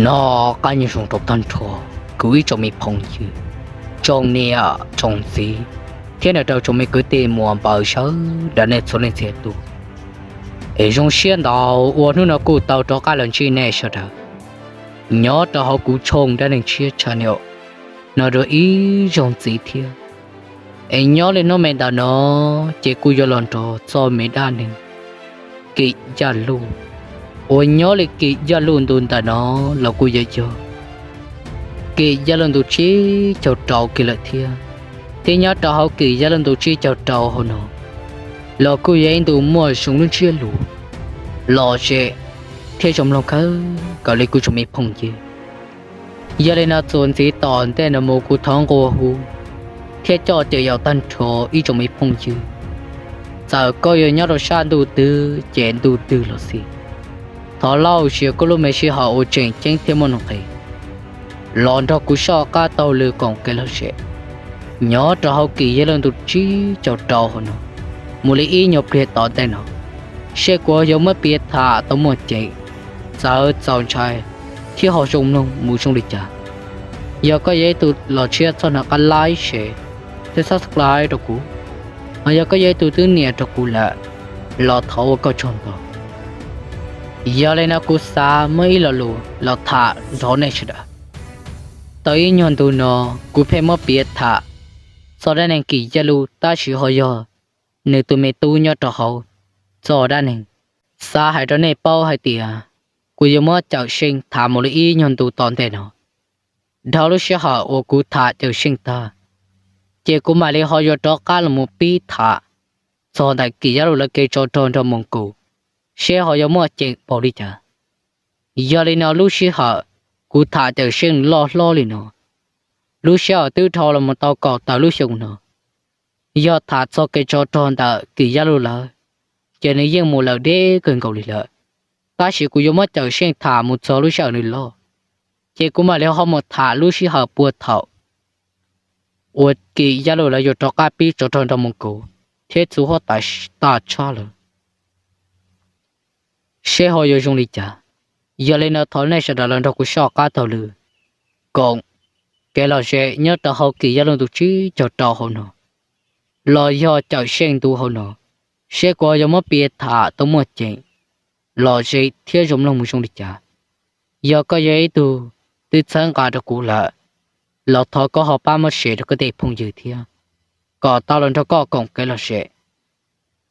Nyob zoo rau tag nrho kuv ib tsoom me phooj ywg, tsoom niam tsoom txiv, thiab nrog rau tsoom me kwv tij muam npawg sawv daws nej txhua leej txhia tus. Es zoo siab ntau uas hnub no kuj tau rov qab los ntsib nej sawv daws nyob rau hauv kuv tshooj dab neeg tshiab channel no dua ib zaug ntxiv thiab. Es nyob li hnub me ntawm no ces kuj yuav los nrog txog me dab neeg Kim Yaj Luj, uas nyob li Kim Yaj Luj ntu ntawm no los kuj yog yog Kim Yaj Luj ntu tsib caug rau kiag lawm thiab. Thiab nyob rau hauv Kim Yaj Luj ntu tsib caug rau hauv no los kuj yog ib ntu muaj zoo lub ntsiab lus lom zem thiab zoo mloog kawg nkaus li kuv tsoom me phooj ywg. Yog li no txuas ntxiv tom ntej no mus kuv thov nqua hu thiab coj caw yaum tag nrho ib tsoom me phooj ywg, txawm koj yuav nyob rau sab ntuj twg ces ntuj twg los xij, thov lauj sia koj lub me sij hawm uas tseem ceeb thiab muaj nuj nqis los nrog kuv soj qab taug lw koom kev lom zem nyob rau hauv Kim Yaj Luj ntu tsib caug rau hauv no mus li ib nyuag pliag tom ntej no, seb kuv yuav muab piav tham tau muaj ceem, txawv txaus ntshai thiab ho zoo mloog mus zoo li cas. Yog koj yog ib tug los tshiab txhob nco qab like, share thiab subscribe rau kuv. Hos yog koj yog ib tug twb nias rau kuv lawm los thov ua koj tsaug ntau. Yog li no kuv xav muab ib lo lus los tham nrog nej sawv daws. Tau ib nyuag ntu no kuv pheej muab piav tham txog dab neeg Kim Yaj Luj tab sis ho yog nws tus me tub nyob rau hauv txog dab neeg. Xav hais rau nej paub hais tias kuv yuav muab cawm seej tham mus li ib nyuag ntu tom ntej no. Dhau lub sij hawm uas kuv tham cawm seej tag, ces kuv mam li ho yuav rov qab los mus pib tham txog ntawm Kim Yaj Luj lawv kev tsov rog nrog Moos Kus, seb ho yuav muaj ceem npaum li cas. Yog li no lub sij hawm kuv tham cawm seej loj hlob li no, lub sij hawm twb dhau los mus tau kaum tawm lub xyoo no, yog tham txog kev tsov rog ntawm Kim Yaj Luj lawv, ces nws yeej mus lawm deb kawg nkaus li lawm. Tab sis kuv yuav muab cawm seej tham mus txog lub sij hawm nws loj, ces kuv mam li ho mus tham lub sij hawm puag thaum uas Kim Yaj Luj lawv yuav rov qab pib tsov rog nrog Moos Kus thiab txu huab tais tag tshaj lawm, seb ho yuav zoo li cas. Yog li no thov nej sawv daws los nrog kuv soj qab taug lw koom kev lom zem nyob rau hauv Kim Yaj Luj ntu tsib caug rau hauv no, los yog cawm seej ntu hauv no, seb kuv yuav muab piav tham tau muaj ceem, lom zem thiab zoo mloog mus zoo li cas. Yog koj yog ib tug twb txhawb nqa rau kuv lawm, los thov koj ho pab muab share rau koj tej phooj ywg thiab, kom tau los nrog koj koom kev lom zem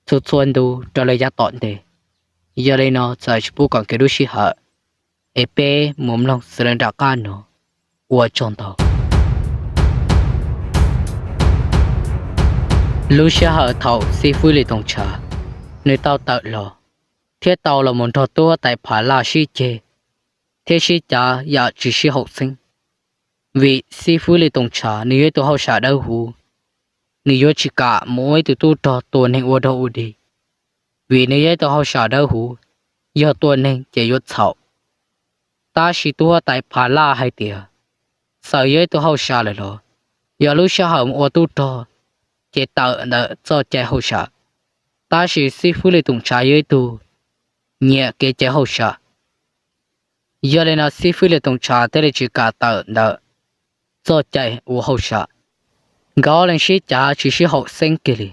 txhua txhua ntu raws li yav tom ntej. Yog li no txawm tsis pub kom kev lub sij hawm, es peb mus mloog xws li nram qab no. Ua tsaug ntau. Lub sij hawm thaum xib fwb Lis Tooj Tshav nws tau tawm los thiab tau los mus nrog tub huab tais Pham Laj sib ceg thiab sib cav yam tsis sib haum xeeb, vim xib fwb Lis Tooj Tshav nws yog ib tug hauj sam dawb huv, nws yuav tsis kam mus ua ib tug tub rog tua neeg ua dog ua dig, vim nws yog ib tug hauj sam dawb huv, yog tua neeg ces yuav txhaum. Tab sis tub huab tais Pham Laj hais tias, txawm yog ib tug hauj sam lawm los, yog lub sij hawm mus ua tub rog ces tawm ntawm txoj cai hauj sam, tab sis xib fwb Lis Tooj Tshav yog ib tug nyiam kev cai hauj sam. Yog li no xib fwb Lis Tooj Tshav thiaj li tsis kam tawm ntawm txoj cai ua hauj sam. Nkawd ob leeg sib cav tsis sib haum xeeb kiag li.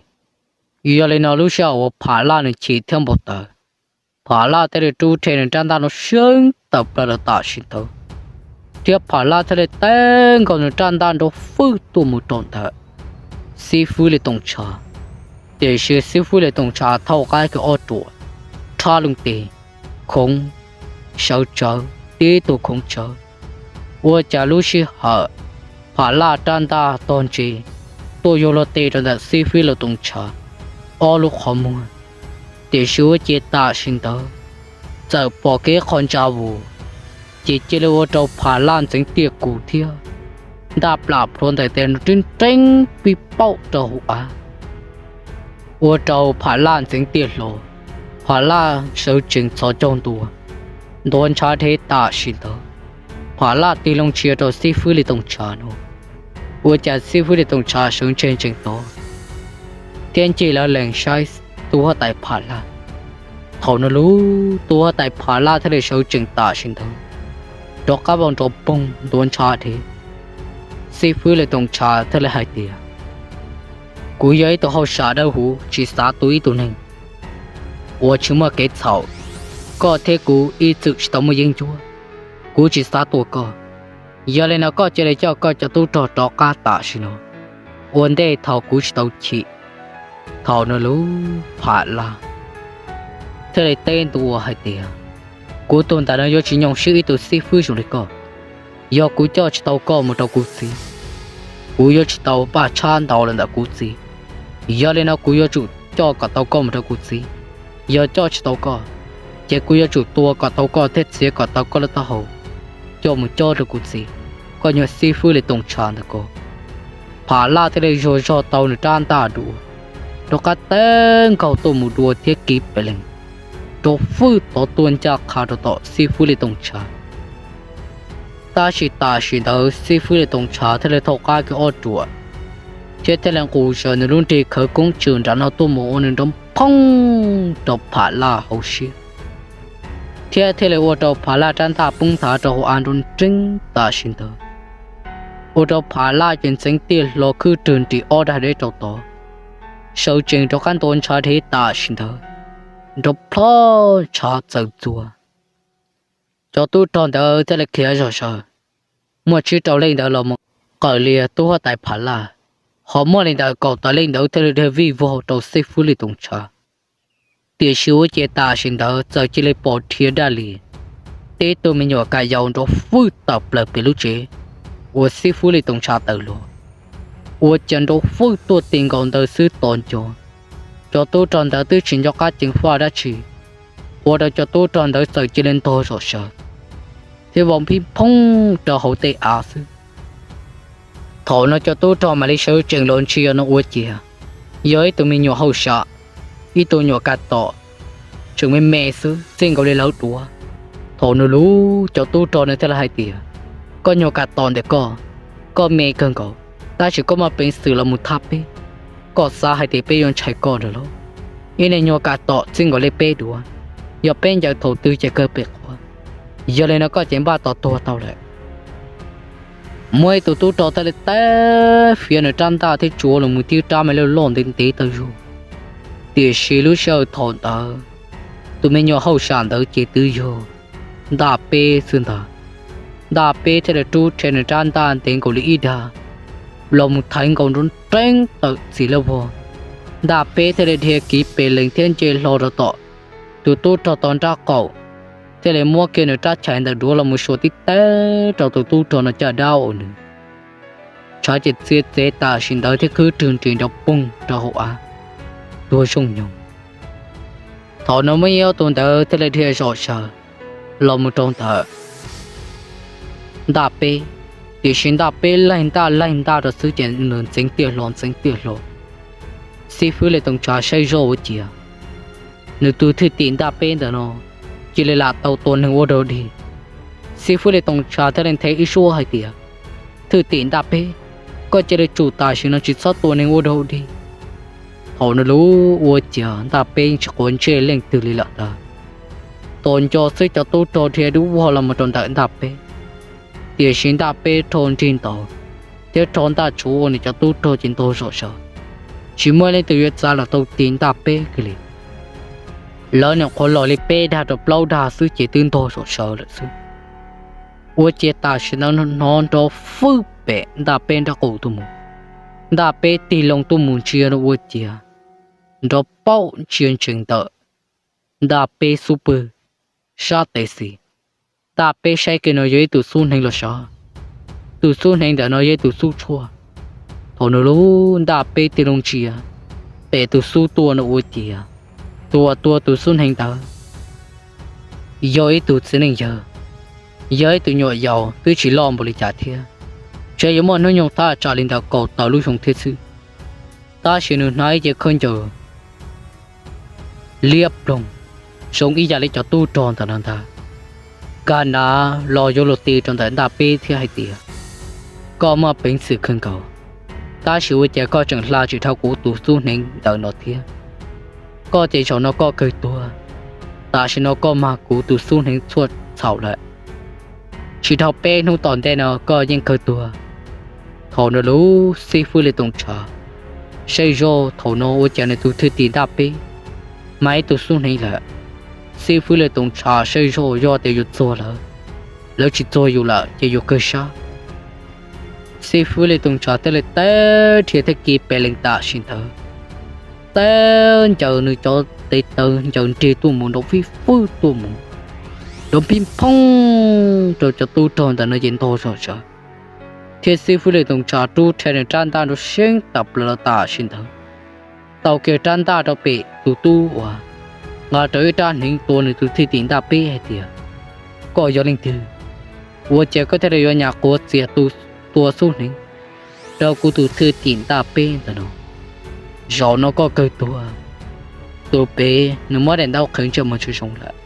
Yog li no lub sij hawm uas Pham Laj nws chim thiab npau taws, Pham Laj thiaj li rub rhe nws rab ntaj no seeb tawm plaws los tam sim ntawd, thiab Pham Laj thiaj li teb nkaus nws rab ntaj nrov fwj tuaj mus rau ntawm xib fwb Lis Tooj Tshav. Tiam sis xib fwb Lis Tooj Tshav thauj qab kiag ob ruam, rhab loo tes, khoov, sawv tsawv, tib tug khoov tsawv. Ua cas lub sij hawm Pham Laj rab ntaj tog ntse tuaj yuav luag tes rau ntawm xib fwb Lis Tooj Tshav ob lub qhov muag. Tiam sis ua ciav tam sim ntawd txawm pom kev qhov ntsa vus, ces cia li ua rau Pham Laj ntxeev tiaj kus thiab ntaj plam plhuav ntawm tes nrov nreeb pib pauj rau hauv av, ua rau Pham Laj ntxeev tiaj hlo, Pham Laj sawv tsees txhos caug ntua, ntuav ntshav dhev tam sim ntawd. Pham Laj tig loo ntsia rau xib fwb Lis Tooj Tshav no, ua cas xib fwb Lis Tooj Tshav sawv ntseg ntsees tod thiab ncig lawv lees saib tub huab tais Pham Laj. Thaum no lub tub huab tais Pham Laj thiaj li sawv tsees tam sim ntawd, rov qab vau nrov poog ntua ntshav dhev. Xib fwb Lis Tooj Tshav thiaj li hais tias, kuv yog ib tug hauj sam dawb huv tsis xav tua ib tug neeg uas tsis muaj kev txhaum. Koj thiab kuv ib txwm tsis tau muaj yeeb ncuab, kuv tsis xav tua koj. Yog li no koj cia li coj koj cov tub rog rov qab tam sim no, ua ntej thaum kuv tsis tau chim. Thaum no lub Pham Laj thiaj li teb ntua hais tias, kuv tus ntawm no yuav tsis nyoo siab ib tug xib fwb zoo li koj. Yog kuv coj tsis tau koj mus rau kuv txiv, kuv yuav tsis tau npaj tshab ntau los ntawm kuv txiv. Yog li no kuv yuav tsum coj kom tau koj mus rau kuv txiv. Yog coj tsis tau koj, ces kuv yuav tsum tua kom tau koj thiab txiav kom tau koj lub taub hau coj mus cob rau kuv txiv, koj nyuag xib fwb Lis Tooj Tshav ntawm ko. Pham Laj thiaj li zuag zog tau nws rab ntaj dua, rov qab tawb nkaug tuaj mus dua thiab kiv pes lees rov fwj tod tuaj ncaj qha rau tom xib fwb Lis Tooj Tshav. Tab sis tam sim ntawd xib fwb Lis Tooj Tshav thiaj li thau qab kiag ob ruam, thiab thiaj li nqus zaws nws lub nrig khawv koob tswm nram no tuaj mus ua nws nrov phoob rau Pham Laj hauv siab, thiab thiaj li ua rau Pham Laj rab ntaj poob nthav rau hauv av nrov nreeb tam sim ntawd, ua rau Pham Laj ces ntxeev tiaj hlo khwb rwg nrim ob daim deb rau tod, sawv tsees rov qab ntua ntshav dhev tam sim ntawd, nrov plhob ntshav txawm txua. Cov tub rog ntawd thiaj li khiav zog sawv, muaj tsib rau leej ntawd los mus qawm lias tub huab tais Pham Laj, ho muaj li ntawd kaum tawm leej ntawd thiaj li dhia vij vog rau xib fwb Lis Tooj Tshav. Tiam sis ua ciav tam sim ntawd txawm cia li pom dhia daj li tib tug me nyuam ka yau nrov fwj tawm plaws pem lub tsev uas xib fwb Lis Tooj Tshav tawm los, ua ciav nrov fwj tuaj ti nkaus ntawd xwb tos nco. Cov tub rog ntawd twb tsis nco qab ceev faj dab tsi, ua rau cov tub rog ntawd txawm cia li ntog zom zaws thiab vau phib phoob rau hauv tej av xwb. Thaum no cov tub rog mam li sawv tsees los ntsia no ua ciav yog ib tug me nyuam hauj sam, ib tug nyuam ka tom, tseem me me xwb txij nkaus li lawv duav. Thaum no lub cov tub rog no thiaj li hais tias, koj nyuag ka tom ntawm koj, koj me kawg nkaus, tab sis koj muaj peev xwm los mus thab peb. Koj xav hais tias peb yuav ntshai koj ntag los? Ib niag nyuag ka tom txij nkaus li peb duav, yog peb ncaws thaum twg ces kawg pem qhuav. Yog li no koj ces npaj tos tuag tau lawm. Muaj ib tug tub rog thiaj li tawb fiav nws rab ntaj thiab tsuav los mus tib rab me loj loj ntev ntev tawm zog. Tiam sis lub sij hawm thaum ntawd, tus me nyuam hauj sam ntawd ces twb yog Ntaj Peb xwb ntag. Ntaj Peb thiaj li rub rhe nws rab ntaj ntev nkaus li ib dag los mus thaiv nkaus nrov nreeb tawm txim lawj vog. Ntaj Peb thiaj li dhia kiv pes lees thiab nce hlo rau tom tus tub rog tau nrab qaum, thiaj li muab kiag nws rab chais ntawm duav los mus suas tib teb rau tus tub rog no caj dab uas nws tshav ces txia txev tam sim ntawd thiab khwb rwg nris nrov poog rau hauv av, tuag zoo nyoog. Thaum no muaj ib ob tug ntawd thiaj li dhia zom zaws los mus rau ntawm Ntaj Peb, tiam sis Ntaj Peb laig ntaj laig ntaj rau xwb ces nws ntxeev tiaj hlo ntxeev tiaj hlo. Xib fwb Lis Tooj Tshav saib zoj ua ciav nws tus thwj tim Ntaj Peb ntawm no cia li lam tau tua neeg ua dog dig. Xib fwb Lis Tooj Tshav thiaj li nthe ib suab hais tias, thwj tim Ntaj Peb, koj cia li tsum tam sim no tsis txhob tua neeg ua dog dig. Thaum no lub ua ciav Ntaj Peb yeej tsis quav ntsej leej twg li lawm ntag. Tos nco xwb cov tub rog dhia dub vog los mus rau ntawm Ntaj Peb, tiam sis Ntaj Peb rho nrig ntaus thiab rho ntaj tshuv ua nws cov tub rog ces ntog zom zaws, tsis muaj leej twg yuav txav los tau ti Ntaj Peb kiag li. Lawv nyuam qhuav los li peb dag rau plaub dag xwb ces twb ntog zom zaws lawm xwb. Ua ciav tam sim ntawd hnov nrov fwj pem Ntaj Peb nrab qaum tuaj mus. Ntaj Peb tig loo tuaj mus ntsia rau ua ciav nrov paum ntsia ntsees ntawm Ntaj Peb xub pwg sab tes xis. Ntaj Peb saib kiag no yog ib tug xub hneev los sav, tus xub hneev ntawm no yog ib tug xub tshuaj. Thaum no lub Ntaj Peb tig loo ntsia pem tus xub tuaj no ua ciav tus uas tua tus xub hneev ntawd yog ib tug txiv neej yawg, yog ib tug nyuam yaus twb tsis loj npaum li cas thiab, ntshe yuav muaj hnub nyoog thaj tsam li ntawm kaum tawm lub xyoo thiab xwb. Tab sis nws hnav ib cev khaub ncaws liab ploog zoo ib yam li cov tub rog ntawm no ntag. Kag hnav los yuav luag ti rau ntawm Ntaj Peb thiab hais tias, koj muaj peev xwm kawg nkaus, tab sis ua cas koj tseem hla tsis dhau kuv tus xub hneev ntawm no thiab? Koj ces zaum no koj kawg tuag, tam sim no koj mag kuv tus xub hneev txhua txhaum lawm. Tsis dhau peb hnub tom ntej no koj yeej kawg tuag. Thaum no lub xib fwb Lis Tooj Tshav saib zoj thaum no ua cas nws tus thwj tim Ntaj Peb mas ib tug xub hneev lawm. Xib fwb Lis Tooj Tshav saib zoj yog tias yus txuag lawm, lawv tsis txuag yus lawm ces yus kawg sab. Xib fwb Lis Tooj Tshav thiaj li teb rhia thiab kiv pes lees tam sim ntawd, teb ncaws nws cov tes taw ncaws nrig tuaj mus nrov fij fwj tuaj mus, nrov phij phooj rau cov tub rog ntawm no ces ntog zom zaws. Thiab xib fwb Lis Tooj Tshav rub rhe nws rab ntaj nrov seeb tawm plaws los tam sim ntawd, tau kiag rab ntaj rau pem tus tub uas nqa rau ib rab hneev tua nws tus thwj tim Ntaj Peb hais tias, koj yog leej twg? Ua cas koj thiaj li yuav nyam quav txias tua xub hneev rau kuv tus thwj tim Ntaj Peb ntawm no? Zaum no koj kawg tuag. Tus pem nws muab daim ntaub qhwv ntsej muag tsis zoo lawm.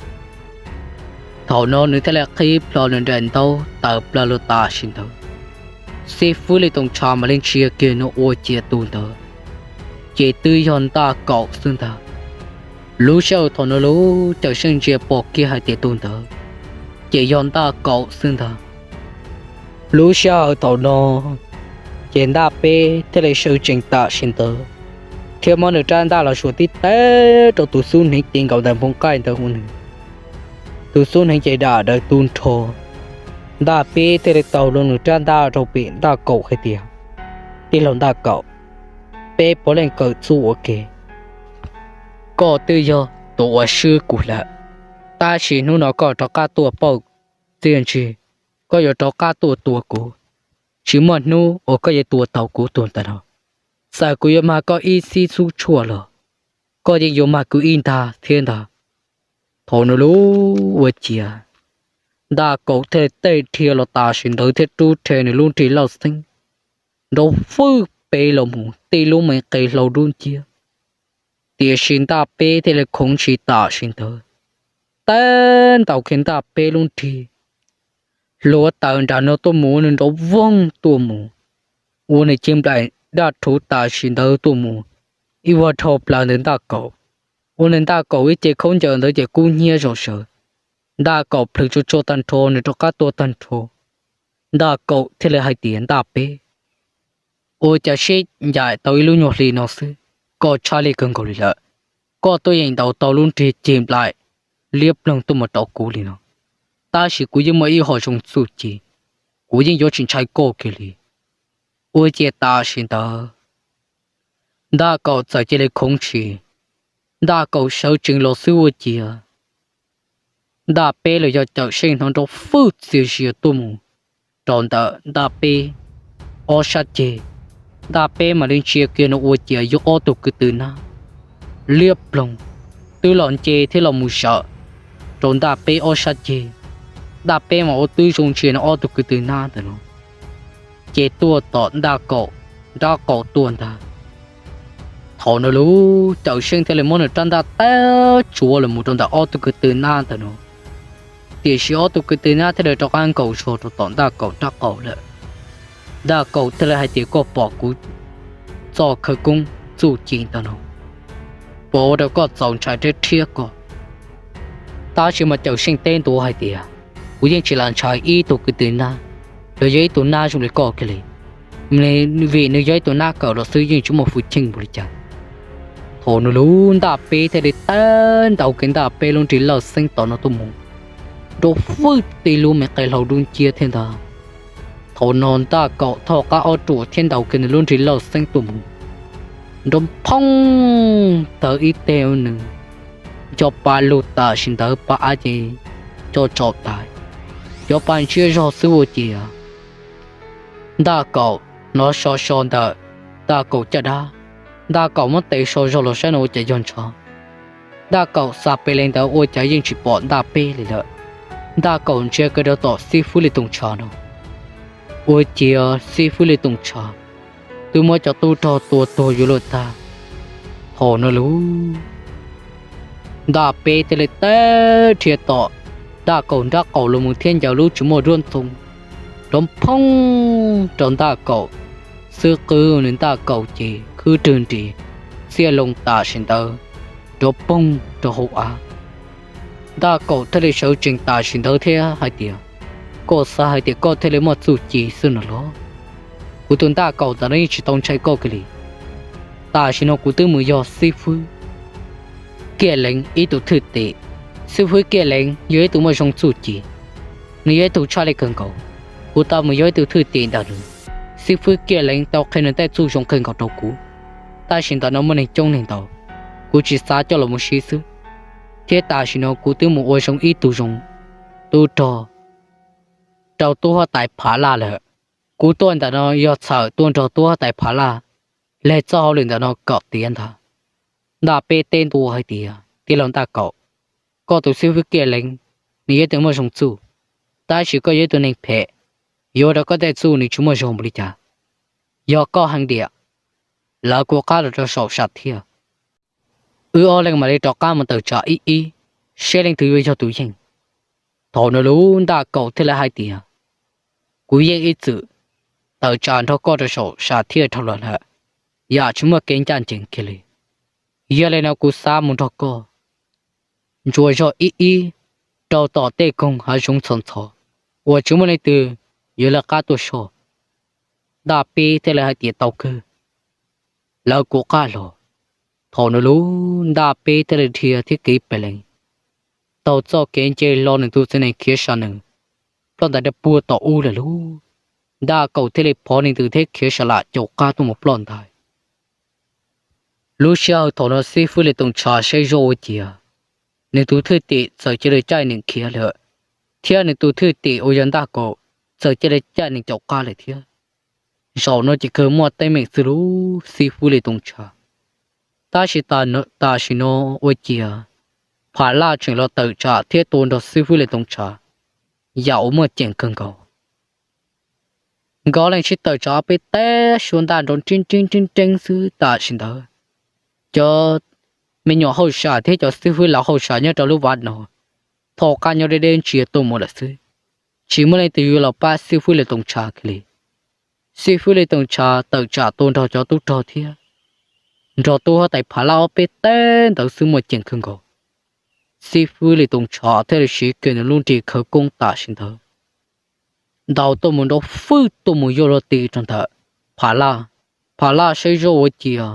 Thaum no nws thiaj li qhib plho nws daim ntaub tawm plaws los tam sim ntawd. Xib fwb Lis Tooj Tshav mam li ntsia kiag nws ua ciav tus ntawd, ces twb yog Ntaj Kaum xwb ntag. Lub sij hawm thaum no lub Cawm Seej ntsia pom kiag hais tias tus ntawd ces yog Ntaj Kaum xwb ntag. Lub sij hawm thaum no ces Ntaj Peb thiaj li sawv tsees tam sim ntawd thiab muab nws rab ntaj los suav tib teb rau tus xub hneev ti nkaus ntawm npoo nqaij ntawd ua nws, tus xub hneev ces dam daws tu nrho. Ntaj Peb thiaj li taug loo nws rab ntaj rau pem Ntaj Kaum hais tias, tij laug Ntaj Kaum, peb puav leej kawm txuj ua ke. Koj twb yog tus uas swb kuv lawm, tab sis hnub no koj rov qab tuaj pauj txiaj ntsig, koj yuav rov qab tuaj tua kuv. Tsis muaj hnub uas koj yuav tua tau kuv tus ntawd no. Txawm kuv yuav mag koj ib xib xub tshuaj los koj yeej yuav mag kuv ib ntag thiab ntag. Thaum no lub ua ciav Ntaj Kaum thiaj li tej rhia los tam sim ntawd thiab rub rhe nws lub nrig lawj xeeb nrov fwj pes los mus tib lub me qe hlau dub nciab. Tiam sis Ntaj Peb thiaj li khoov ntshis tam sim ntawd, teb ntaus kiag Ntaj Peb lub nrig hluav taws nram no tuaj mus ua nws nrov voog tuaj mus, ua nws cev nplaim daj rhuv tam sim ntawd tuaj mus ib vuag dhau plaws ntawm Ntaj Kaum, ua nws Ntaj Kaum ib ce khaub ncaws ntawd ces kub hnyiab zom zaws. Ntaj Kaum plhws tsuag tsuag tag nrho nws rov qab tuaj tag nrho. Ntaj Kaum thiaj li hais tias, Ntaj Peb, ua cas sib ncaim tau ib lub nyuag hli no xwb, koj tshaj lij kawg nkaus li lawm. Koj twb yeej ntaus tau lub nrig ceg nplaim liab ploog tuaj mus rau kuv li no, tab sis kuv yeej muaj ib qho zoo txuj ci, kuv yeej yuav tsis ntshai koj kiag li. Ua ciav tam sim ntawd Ntaj Kaum txawm cia li khoov ntshis, Ntaj Kaum sawv tsees los xwb ua ciav Ntaj Peb los yog Cawm Seej hnov nrov fwj txias zias tuaj mus rau ntawm Ntaj Peb ob sab ceg. Ntaj Peb mam li ntsia kiag no ua ciav yog ob tug kwv tw nab liab ploog twb los nce thiab los mus zawm rau Ntaj Peb ob sab ceg. Ntaj Peb mas ua twb zoo ntsia no ob tug kwv tw nab ntawm no ces tuaj tom Ntaj Kaum nrab qaum tuaj ntag. Thaum no lub Cawm Seej thiaj li muab nws rab ntaj tawb tsuav los mus rau ntawm ob tug kwv tw nab ntawm no, tiam sis ob tug kwv tw nab thiaj li rov qab nkaus zog rau tom Ntaj Kaum nrab qaum lawm. Ntaj Kaum thiaj li hais tias, koj pom kuv txoj khawv koob txuj ci ntawm no puas ua rau koj txaus ntshai thiab rhiab koj? Tab sis mas Cawm Seej teb ntua hais tias, kuv yeej tsis lam ntshai ib tug kwv tw nab los yog ib tug nab zoo li koj kiag li, vim nws yog ib tug nab kawm los xwb yeej tsis muaj hwj chim npaum li cas. Thaum no lub Ntaj Peb thiaj li tawb ntaus kiag Ntaj Peb lub nrig lawj xeeb tom no tuaj mus, nrov fwj tib lub me qe hlau dub nciab thiab ntag. Thaum no Ntaj Kaum thauj qab ob ruam thiab ntaus kiag nws lub nrig lawj xeeb tuaj mus, nrov phoob tawg ib teg nws cov pa lug tam sim ntawd pa av ces co tsaus tas, cov pa ntsiab zog xwb ua ciav Ntaj Kaum hnov so so ntawm Ntaj Kaum caj dab. Ntaj Kaum muab tes so zog los saib no ua cas yog ntshav. Ntaj Kaum xav pem lees ntawd ua cas yeej tsis pom Ntaj Peb li lawm. Ntaj Kaum ntsia kiag rau tom xib fwb Lis Tooj Tshav no, ua ciav xib fwb Lis Tooj Tshav twb muab cov tub rog tua tuag yuav luag tag. Thaum no lub Ntaj Peb thiaj li tawb rhia tom Ntaj Kaum nrab qaum los mus thiab ncaws lub tsis muaj duab ntxoo, nrov phoob rau Ntaj Kaum xwb qwb nws Ntaj Kaum ces khwb rwg nris, txiaj loo tam sim ntawd nrov poog rau hauv av. Ntaj Kaum thiaj li sawv tsees tam sim ntawd thiab hais tias, koj xav hais tias koj thiaj li muaj txuj ci xwb no los? Kuv tus Ntaj Kaum ntawm no yeej tsis tau ntshai koj kiag li. Tam sim no kuv twb mus yog xib fwb Kiaj Leev ib tug thwj tim. Xib fwb Kiaj Leev yog ib tug muaj zoo txuj ci, nws yog ib tug tshaj lij kawg nkaus. Kuv tau mus yog ib tug thwj tim ntawm nws. Xib fwb Kiaj Leev tau qhia nws tej txuj zoo kawg nkaus rau kuv, tab sis ntawm no muaj neeg coob neeg ntau, kuv tsis xav coj los mus siv xwb. Thiab tam sim no kuv twb mus ua zoo ib tug zoo tub rog rau tub huab tais Phav Laj lawm. Kuv tuaj ntawm no yog txhawm tuaj nrog tub huab tais Phav Laj leg txoj hauj lwm ntawm no kom tiav ntag. Ntaj Peb teb ntua hais tias, tij laug Ntaj Kaum, koj tus xib fwb Kiaj Leev, nws yog ib tug muaj zoo txuj, tab sis koj yog ib tug neeg phem, yuav rau koj tej txuj nws tsis muaj zog npaum li cas. Yog koj heev diam, lawv kuv qab los rau saum sam thiaj, wb ob leeg mam li rov qab mus tawm tsam ib ib, seb leej twg yuav yog tus yeej. Thaum no lub Ntaj Kaum thiaj li hais tias, kuv yeej ib txwm tawm tsam nrog koj rau saum sam thiaj dhau los lawm, yam tsis muaj kev ncaj ncees kiag li. Yog li no kuv xav mus nrog koj ntsuas zog ib ib rau tom tej koog hav zoov ntxhov ntxhov uas tsis muaj leej twg yuav lawv qab tuaj soj. Ntaj Peb thiaj li hais tias tau kawg, lawv kuv qab los. Thaum no lub Ntaj Peb thiaj li dhia thiab kev pes lees taug txoj kev nce hlo nws tus txiv nees khiav sam nees, ploj ntais rau puag tom ub lawm lub. Ntaj Kaum thiaj li phov nws tus thiab khiav sa lam caum qab tuaj mus ploj ntais. Lub sij hawm thaum no xib fwb Lis Tooj Tshav saib zoj ua ciav nws tus thwj tim txawm cia li caij nws khiav lawm, thiab nws tus thwj tim uas yog Ntaj Kaum txawm cia li caij nws caum qab lawm thiab. Zaum no ces kawg muaj teeb meem xwb lub xib fwb Lis Tooj Tshav. Tab sis tam sim no ua ciav Pham Laj tseem los tawm tsam thiab tua nrog xib fwb Lis Tooj Tshav, yam uas muaj ceem kawg nkaus. Nkawd leej sib tawm tsam peb teb suab ntaj nrov nreeb nreeb nreeb nreeb xwb tam sim ntawd. Cov me nyuam hauj sam thiab cov xib fwb laus hauj sam nyob rau lub vaj no thaum qab nyob deb deb ntsia tuaj mus lawm xwb, tsis muaj leej twg yuav los pab xib fwb Lis Tooj Tshav kiag li. Xib fwb Lis Tooj Tshav tawm tsam tua nrog cov tub rog thiab nrog tub huab tais Pham Laj ob peb teb ntawd xwb muaj ceem kawg nkaus. Xib fwb Lis Tooj Tshav thiaj li siv kiag nws lub nrig khawv koob tam sim ntawd, ntaus tuaj mus nrov fwj tuaj mus yuav luag ti rau ntawm Pham Laj. Pham Laj saib zoj ua ciav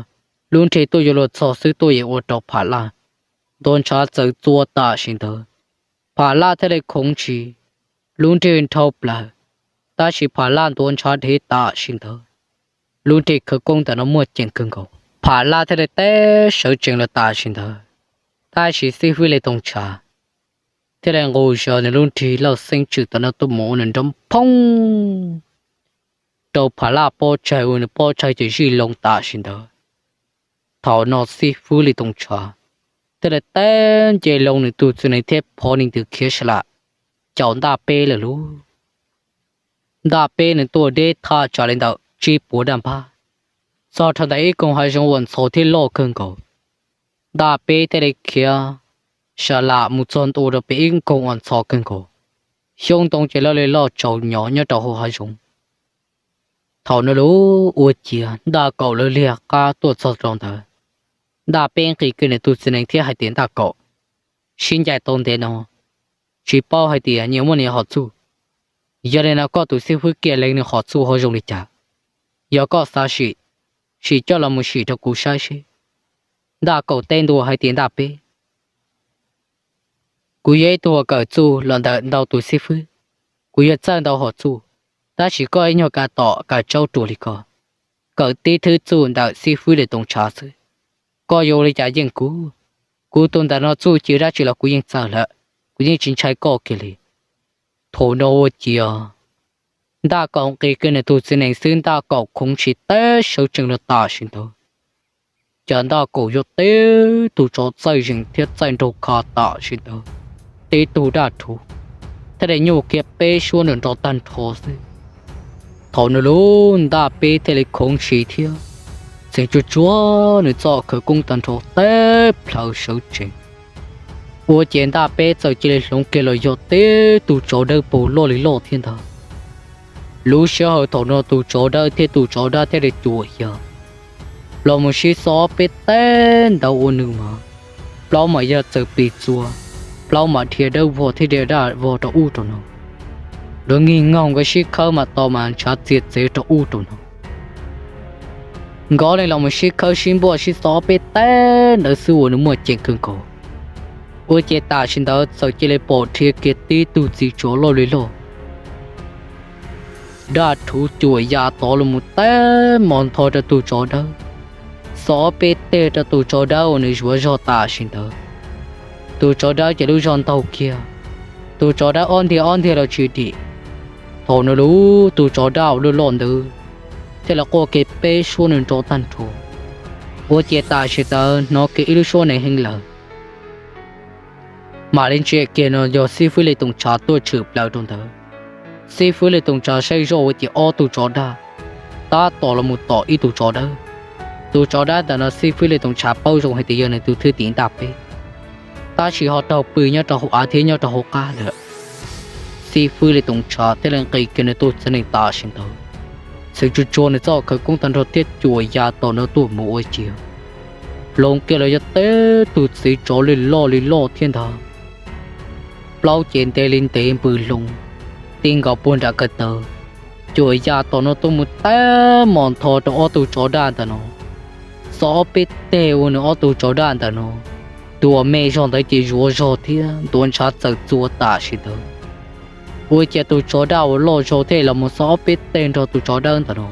lub nrig tuaj yuav luag txog xwb tuaj yeej ua rau Pham Laj ntuav ntshav txawv txua tam sim ntawd. Pham Laj thiaj li khoov ntshis, lub nrig nrhau plaws, tab sis Pham Laj ntuav ntshav dhev tam sim ntawd. Lub nrig khawv koob ntawm no muaj ceem kawg nkaus, Pham Laj thiaj li teb sawv tsees los tam sim ntawd. Tab sis xib fwb Lis Tooj Tshav thiaj li nqus zog nws lub nrig lauj xeeb tswm tam no tuaj mus ua nws nrov phoob rau Pham Laj pob tsaig, ua nws pob tsaig ces zij loo tam sim ntawd. Thaum no xib fwb Lis Tooj Tshav thiaj li teb nce loo nws tus txiv nees thiab phov nws tus khiav sa lam caum Ntaj Peb lawm lub. Ntaj Peb nws tuaj deb thaj tsam li ntawm tsib puas daj npab, txog rau ntawm ib koog hav zoov uas ntxhov thiab loj kawg nkaus. Ntaj Peb thiaj li khiav sa lam mus txog ntua rau pem ib koog uas ntxhov kawg nkaus, xyoob ntoo ces loj li loj tsaus nyov nyob rau hauv hav zoov. Thaum no lub ua ciav Ntaj Kaum lawv liag qab tuaj txog rau ntawd. Ntaj Peb nqis kiag nws tus txiv nees thiab hais tias, Ntaj Kaum, sib ncaim tau ntev no, tsis paub hais tias nyias muaj nyias qhov txuj. Yog li no koj tus xib fwb Kiaj Leev nws qhov txuj ho zoo li cas? Yog koj xav sim, sim coj los mus sim rau kuv saib seb. Ntaj Kaum teb ntua hais tias, Ntaj Peb, kuv yog ib tug uas kawm txuj los ntawm ntau tus xib fwb, kuv yuav txawj ntau qhov txuj, tab sis koj ib nyuag kav tom kav tsaub ruam li ko, kawm tib thwb txuj ntawm xib fwb Lis Tooj Tshav xwb, koj yuav ua li cas yeej kuv? Kuv tus ntawm no txuj ci dab tsi los kuv yeej txawj lawm, kuv yeej tsis ntshai koj kiag li. Thaum no ua ciav Ntaj Kaum nqis kiag nws tus txiv nees xwb, Ntaj Kaum khoov ntshis teb sawv tsees los tam sim ntawd. Cas Ntaj Kaum yog tib tug tsov txaij zees thiab txaij nraug kha tam sim ntawd, tib tug daj rhuv thiaj li nyuj kiag peb suab nrov nrov tag nrho xwb. Thaum no lub Ntaj Peb thiaj li khoov ntshis thiab txeev tsuag tsuag nws txoj khawv koob tag nrho teb plhaw sawv tsees. Ua ciav Ntaj Peb txawm cia li hloov kiag los yog tib tug tsov dawb paug loj li loj thiab ntag. Lub sij hawm thaum no tus tsov dawb thiab tus tsov dab thiaj li cuam xya los mus sib xo peb teb ntawd ua nws mas, plaub mam yog txawm plig txua, plaub mam dhia dawb vog thiab dhia daj vog rau ub rau no. Nrov nkig nkaug nkawd sib khawb mas tos mas ntshav txias txev rau ub rau no. Nkawd ob leeg los mus sib khawb sib npuaj sib xo ob peb teg ntawd xwb uas nws muaj ceem kawg nkaus. Ua ces tam sim ntawd txawm cia li pom dhia kiag tib tug txiv tsov loj li loj daj rhuv cuam ya tod los mus teb mos ntho rau tus tsov dawb, xo ob peb teg rau tus tsov dawb uas nws zuav zog tam sim ntawd. Tus tsov dawb ces lub zog ntaug kiag, tus tsov dawb ob ntiag ob ntiag los tsis dim. Thaum no lub tus tsov daj uas loj loj ntawd thiaj li quaj kiag peb suab nws nrov tag nrho. Ua ces tam sim ntawd hnov kiag ib lub suab neeg heev lawm. Mam li ntsia kiag no yog xib fwb Lis Toom Tshav tuaj tshwm plaws rau ntawd. Xib fwb Lis Toom Tshav saib zoj ua ces ob tug tsov daj tab tom los mus tom ib tug tsov dawb. Tus tsov dawb ntawm no xib fwb Lis Toom Tshav paub zoo hais tias yog nws tus thwj tim ntaj peb, tab sis ho raug pw nyob rau hauv av thiab nyob rau hauv qab lawm. Xib fwb Lis Toom Tshav thiaj li nqis kiag nws tus txiv nees tam sim ntawd, txhwv tsuag tsuag nws txoj khawv koob tag nrho thiab cuam ya tom no tuaj mus ua ciav hloov kiag los yog teb tug txiv tsov li loj li loj thiab ntag. Plaub cev ntev li ntev npws hloov, ti nkaus puag nram kawm taw, cuam ya tom no tuaj mus teb mos ntho rau ob tug tsov daj ntawm no. Xo ob peb teg ua nws ob tug tsov daj ntawm no, tus uas me zog ntawd ces zuav zog thiab ntuav ntshav txawm txua tam sim ntawd. Ua ciav tus tsov daj uas loj zog thiaj los mus xo ob peb teg nrog tus tsov dawb ntawm no,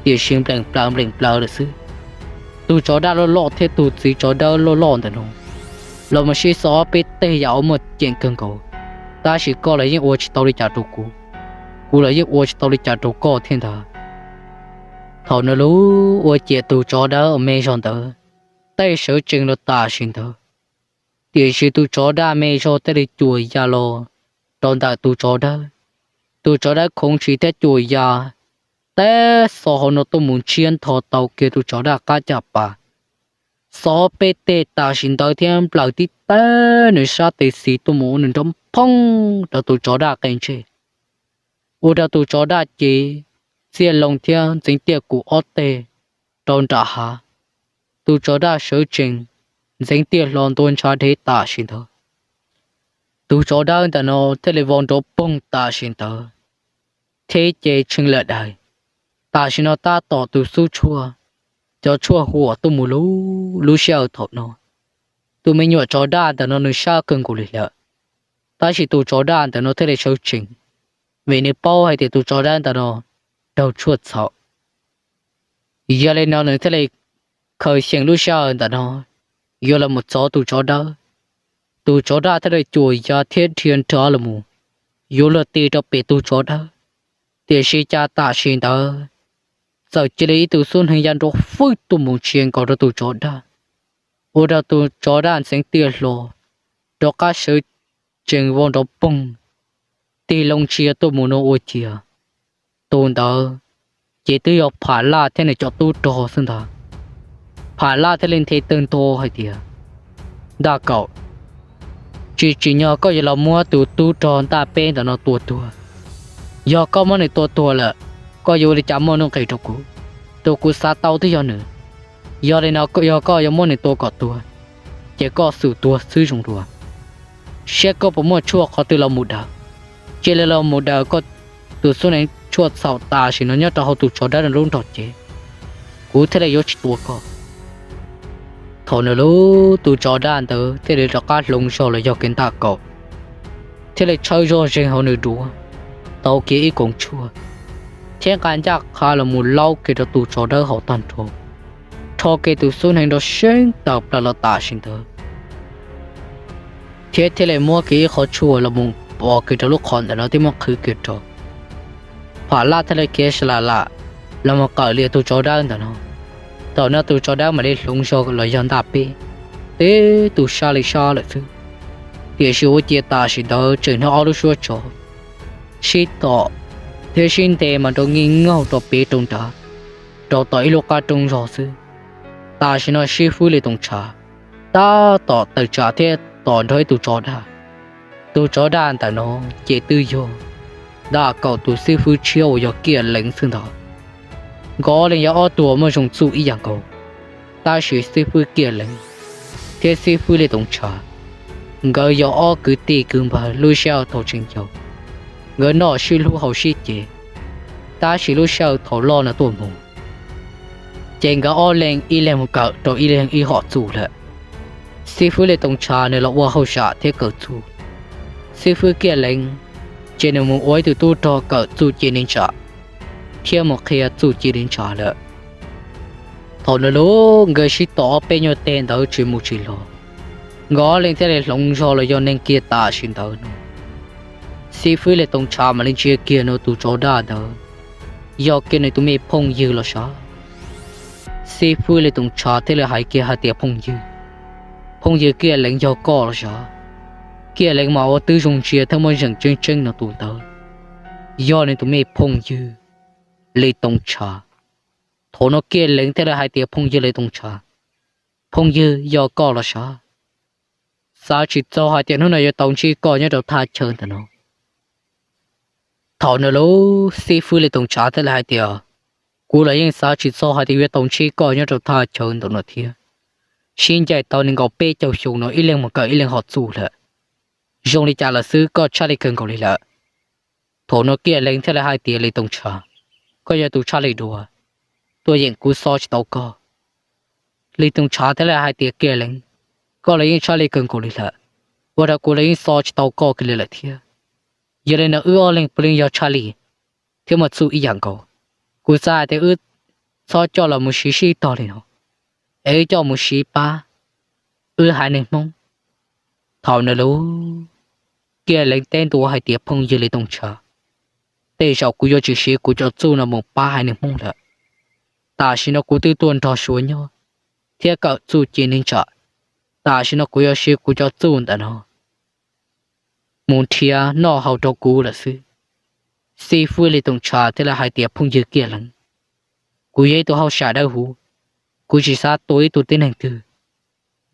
tiam sis npleem plaws npleem plaws lawm xwb. Tus tsov daj loj loj thiab tus txiv tsov dawb loj loj ntawm no los mus sib xo ob peb teg yam uas muaj ceem kawg nkaus, tab sis koj los yeej ua tsis tau li cas rau kuv, kuv los yeej ua tsis tau li cas rau koj thiab ntag. Thaum no lub ua ciav tus tsov dawb uas me zog ntawd tej sawv tsees los tam sim ntawd, tiam sis tus tsov daj me zog thiaj li cuam ya los rau ntawm tus tsov dawb. Tus tsov dawb khoov ntshis thiab cuam ya teb xo hauv no tuaj mus ntshiab ntho tau kiag tus tsov daj qab caj pas, xo ob peb teg tam sim ntawd thiab nplawm tib teg nws sab tes xis tuaj mus ua nws nrov phooj rau tus tsov daj qe ntsej, ua rau tus tsov daj cev txiaj loo thiab ntxeev tiaj kum ob teg rau nram hav. Tus tsov daj sawv tsees ntxeev tiaj hlo ntuav ntshav dhev tam sim ntawd. Tus tsov dawb ntawm no thiaj li vau nrov poog tam sim ntawd, thiab ces tshee lawm daim. Tam sim no tab tom tus xub tshuaj, cov tshuaj huam tuaj mus lub, lub sij hawm thaum no tus me nyuam tsov daj ntawm no nws sab kawg nkaus li lawm, tab sis tus tsov daj ntawm no thiaj li sawv tsees, vim nws paub hais tias tus tsov dawb ntawm no raug tshuaj txhaum. Yog li no nws thiaj li khaws xyeem lub sij hawm ntawm no yuav los mus txov tus tsov dawb. Tus tsov daj thiaj li cuam ya thiab dhia nrov los mus yuav luag ti rau pem tus tsov dawb, tiam sis cas tam sim ntawd txawm cia li ib tug xub hneev ya nrov fwj tuaj mus ntsia nkaus rau tus tsov daj, ua rau tus tsov daj ntxeev tiaj hlo, rov qab sawv tsees vau nrov poog, tig loo ntsia tuaj mus no ua ciav tus ntawd ces twb yog Pham Laj thiab nws cov tub rog xwb ntag. Pham Laj thiaj li nthe tawg nto hais tias, Ntaj Kaum, tsis tsim nyog koj yuav los muab tus tub rog ntaj peb ntawm no tua tuag. Yog koj muab nws tua tuag lawm, koj yuav ua li cas muaj nuj nqis rau kuv? Tus kuv xav tau twb yog nws. Yog li no yog koj yuav muab nws tua kom tuag, ces koj xum tuag xwb zoo dua, saib koj puas muaj tshuaj qhov twg los mus daws. Cia li los mus daws koj tus xub neev tshuaj txhaum tam sim no nyob rau hauv tus tsov dawb no lub nrog cev, kuv thiaj li yuav tsis tua koj. Thaum no lub tus tsov daj ntawd thiaj li rov qab hloov zog los yog kev Ntaj Kaum, thiaj li tshawb zog zeeg hauv nws duav, tau kiag ib koom tshuaj, thiab nqa ncaj qha los mus laub kiag rau tus tsov dawb hauv tag nrho, rho kiag tus xub hneev nrov seeb tawm plaws los tam sim ntawd, thiab thiaj li muab kiag ib qhov tshuaj los mus pov kiag rau lub qhov ntawm no thiab muab qhwv kiag rau. Pham Laj thiaj li khiav sa lam lam los mus qawm lias tus tsov dawb ntawm no. Thaum no tus tsov dawb mam li hloov zog los yog ntaj peb, tib tug sab li sab lawm xwb. Tiam sis ua ciav tam sim ntawd tseem hnov ob lub suab tsov sib tom thiab sib nte mas nrov nkig nkaug rau pem rau nrad, rau tom ib lub qab roob zog xwb. Tam sim no xib fwb Lis Toom Tshav tab tom tawm tsam thiab tos nrog ib tug tsov daj. Tus tsov daj ntawm no ces twb yog Ntaj Kaum tus xib fwb tshiab uas yog Kiaj Leev xwb ntag. Nkawd ob leeg yog ob tug uas muaj zoo txuj ib yam nkaus, tab sis xib fwb Kiaj Leev thiab xib fwb Lis Toom Tshav, nkawd yog ob kwv tij kwv npawg lub sij hawm thaum tseem yau. nkawd noj sib hlub haus sib cev. Tab sis lub sij hawm thaum loj no tuaj mus, ces nkawd ob leeg ib leeg mus kawm rau ib leeg ib hom txuj lawm. Xib fwb Li Tooj Tshav nws los ua hauj sam thiab kawm txuj. Xib fwb Kiaj Leev ces nws mus ua ib tug tub rog kawm txuj ci neej tsa thiab mus qhia txuj ci neej tsa lawm. Thaum nws lub nkawd sib tom ob peb nyuag teg ntawd tsis mus tsis los, nkawd ob leeg thiaj li hloov zog los yog neeg kiag tam sim ntawd no. Xib fwb Li Tooj Tshav mam li ntsia kiag nws tus tsov daj ntawd, yog kiag nws tus me phooj ywg los sav. Xib fwb Li Tooj Tshav thiaj li hais kiag hais tias, Phooj ywg, phooj ywg Kiaj Leev yog koj los sav? Kiaj Leev mas ua twb zoo ntsia thiab muaj zeem tseeb tseeb no tus ntawd yog nws tus me phooj ywg Li Tooj Tshav. Thaum no Kiaj Leev thiaj li hais tias, Phooj ywg Li Tooj Tshav, phooj ywg yog koj los sav? Xav tsis txog hais tias hnub no yuav tau ntsib koj nyob rau thaj chaw ntawm no. Thaum no lub xib fwb Li Tooj Tshav thiaj li hais tias, Kuv los yeej xav tsis txog hais tias yuav tau ntsib koj nyob rau thaj chaw ntawm no thiab. Sib ncaim tau nees nkaum peb caug xyoo no ib leeg mus kawm ib leeg hom txuj lawm, zoo li cas lawm xwb koj tshaj li kawg nkaus li lawm. Thaum no Kiaj Leev thiaj li hais tias, Li Tooj Tshav, koj yog tus tshaj li dua, tuaj yeem kuv xo tsis tau koj. Li Tooj Tshav thiaj li hais tias, Kiaj Leev, koj los yeej tshaj li kawg nkaus li lawm, ua rau kuv los yeej xo tsis tau koj kiag li lawm thiab. Yog li no wb ob leeg puav leej yog tshaj li thiab muaj txuj ib yam nkaus. Kuv xav hais tias wb txhob coj los mus siv sib tog li no, es wb coj mus siv pab wb haiv neeg Hmoob. Thaum no lub Kiaj Leev teb ntua hais tias, Phooj ywg Li Tooj Tshav, tej zaum kuv yuav tsis siv kuv cov txuj no mus pab haiv neeg Hmoob lawm. Tam sim no kuv twb tuaj nrog Suav nyob thiab kawm txuj ci neej tsa, tam sim no kuv yuav siv kuv cov txuj ntawm no mus nrhiav noj haus rau kuv lawm xwb. Xib fwb Li Tooj Tshav thiaj li hais tias, Phooj ywg Kiaj Leev, kuv yog ib tug hauj sam dawb huv, kuv tsis xav tua ib tug tib neeg twg.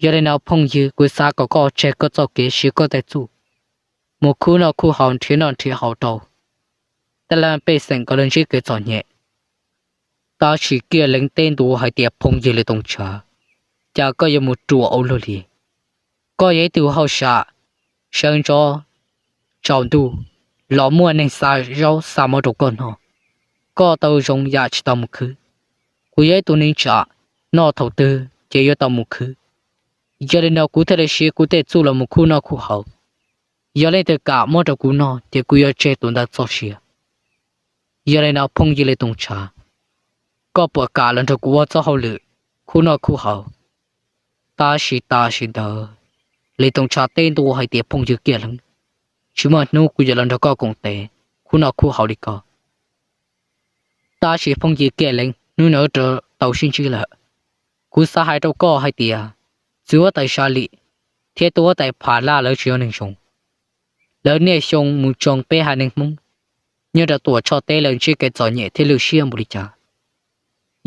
Yog li no phooj ywg, kuv xav kom koj tseg koj txoj kev siv koj tej txuj mus khub noj khub haus nrhiav noj nrhiav haus rau tej lav pej xeem kom lawv ntsib kev txom nyem. Tab sis Kiaj Leev teb ntua hais tias, Phooj ywg Li Tooj Tshav, cas koj yuav mus ruam ua luaj li? Koj yog ib tug hauj sam sawv ntxov tsaus ntuj los muaj neeg xa zaub xa mov rau koj noj, koj tau zoo yam tsis tau mus khwv. Kuv yog ib tug neeg tsam noj thaum twg ces yuav tau mus khwv. Yog li no kuv thiaj li siv kuv tej txuj los mus khub noj khub haus. Yog leej twg kam muab rau kuv noj ces kuv yuav tseg tus ntawd txoj sia. Yog li no phooj ywg Li Tooj Tshav, koj puas kam los nrog kuv ua txoj hauj lwm khub noj khub haus? Tab sis tam sim ntawd Li Tooj Tshav teb ntua hais tias, Phooj ywg Kiaj Leev, tsis muaj hnub kuv yuav los nrog koj koom tes khub noj khub haus li ko. Tab sis phooj ywg Kiaj Leev, hnub no wb tau sib ntsib lawm, kuv xav hais rau koj hais tias txiv huab tais Sa Lim thiab tub huab tais Pham Laj lawv tsis yog neeg zoo. Lawv niaj xyoo mus tsoo peb haiv neeg Hmoob nyob rau Tuam Tshoj teb lawv ntsib kev txom nyem thiab lwj siab npaum li cas.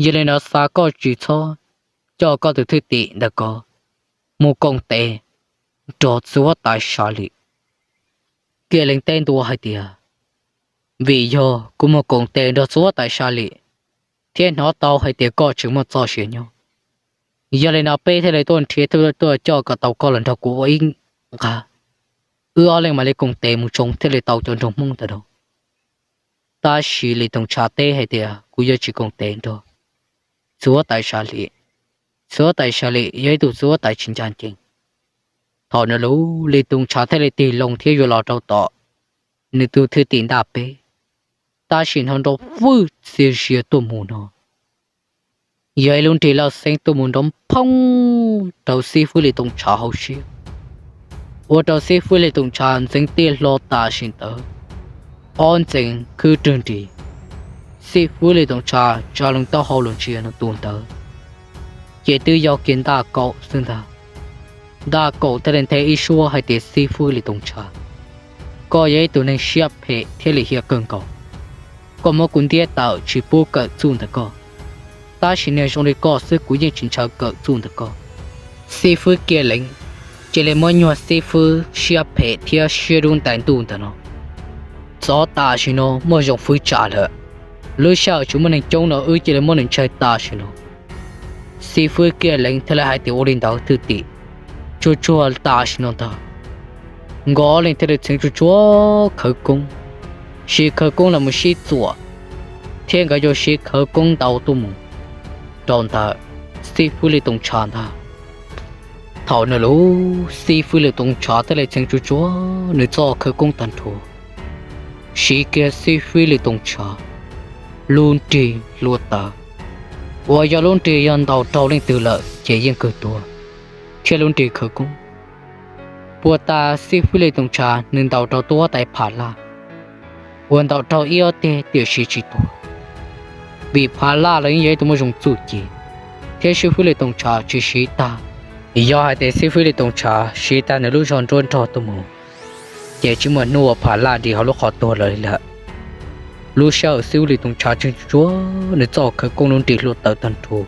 Yog li no xav koj tsis txhob coj koj tus thwj tim ntawm ko mus koom tes nrog txiv huab tais Sa Lim. Kiaj Leev teb ntua hais tias, vim yog kuv mus koom tes nrog txiv huab tais Sa Lim thiab hnov tau hais tias koj tseem muaj txoj sia nyob, yog li no peb thiaj li tuaj nrhiav tuaj coj kom tau koj los nrog kuv ua ib nqag, wb ob leeg mam li koom tes mus tsoo thiaj li tau cov nroog Hmoob ntawm no. Tab sis Li Tooj Tshav teb hais tias, kuv yuav tsis koom tes nrog txiv huab tais Sa Lim. Txiv huab tais Sa Lim yog ib tug txiv huab tais tsis ncaj ncees. Thaum no lub Li Tooj Tshav thiaj li tig loo thiab yuav los rau tom nws tus thwj tim ntaj peb, tab sis hnov nrov fwj txias zias tuaj mus no, yog ib lub nrig laj xeeb tuaj mus nrov phoob rau xib fwb Li Tooj Tshav hauv siab, ua rau xib fwb Li Tooj Tshav ntxeev tiaj hlo tam sim ntawd, ob ntxees khwb rwg nris. Xib fwb Li Tooj Tshav tsa loo taub hau los ntsia nws tus ntawd, ces twb yog kiag ntaj kaum xwb ntag. Ntaj kaum thiaj li nthe ib suab hais tias, xib fwb Li Tooj Tshav, koj yog ib tug neeg siab phem thiab lim hiam kawg nkaus. Koj muab kuv ntiab tawm tsis pub kawm txuj ntawm koj, tab sis niag zoo li koj xwb kuv yeej tsis ntshaw kawm txuj ntawm koj. Xib fwb Kiaj Leev cia li muab nyuag xib fwb siab phem thiab siab dub ntais ntuj ntawm no txov tam sim no muaj zoo fwv tsam lawm. Lub sij hawm tsis muaj neeg coob no wb cia li muab nws ntshaw tam sim no. Xib fwb Kiaj Leev thiaj li hais tias, ua li ntawd thwj tim, tsuag tsuag tam sim no ntag. Nkawd ob leeg thiaj li txheev tsuag tsuag khawv koob siv khawv koob los mus sib txuam, thiab nkawd yuav siv khawv koob ntaus tuaj mus rau ntawm xib fwb Lis Tooj Tshav ntag. Thaum no lub xib fwb Lis Tooj Tshav thiaj li txheev tsuag tsuag nws txoj khawv koob tag nrho, siv kiag xib fwb Lis Tooj Tshav lub nrig hlua tawv, uas yog lub nrig yog ntaus raug leej twg lawm ces yeej kawg tuag, thiab lub nrig khawv koob. Puag ta xib fwb Lis Tooj Tshav nws ntaus rau tub huab tais Pham Laj, uas ntaus raug ib ob teg tiam sis tsis tuag, vim Pham Laj los yeej yog ib tug muaj zoo txuj ci, thiab xib fwb Lis Tooj Tshav tsis siv tag. Yog hais tias xib fwb Lis Tooj Tshav siv tag nws lub zog nruab nrog tuaj mus, ces tsis muaj hnub uas Pham Laj dim hauv lub qhov tuag lawm li lawm. Lub sij hawm xib fwb Lis Tooj Tshav txheev tsuag tsuag nws txoj khawv koob lub nrig hlua tawv tag nrho,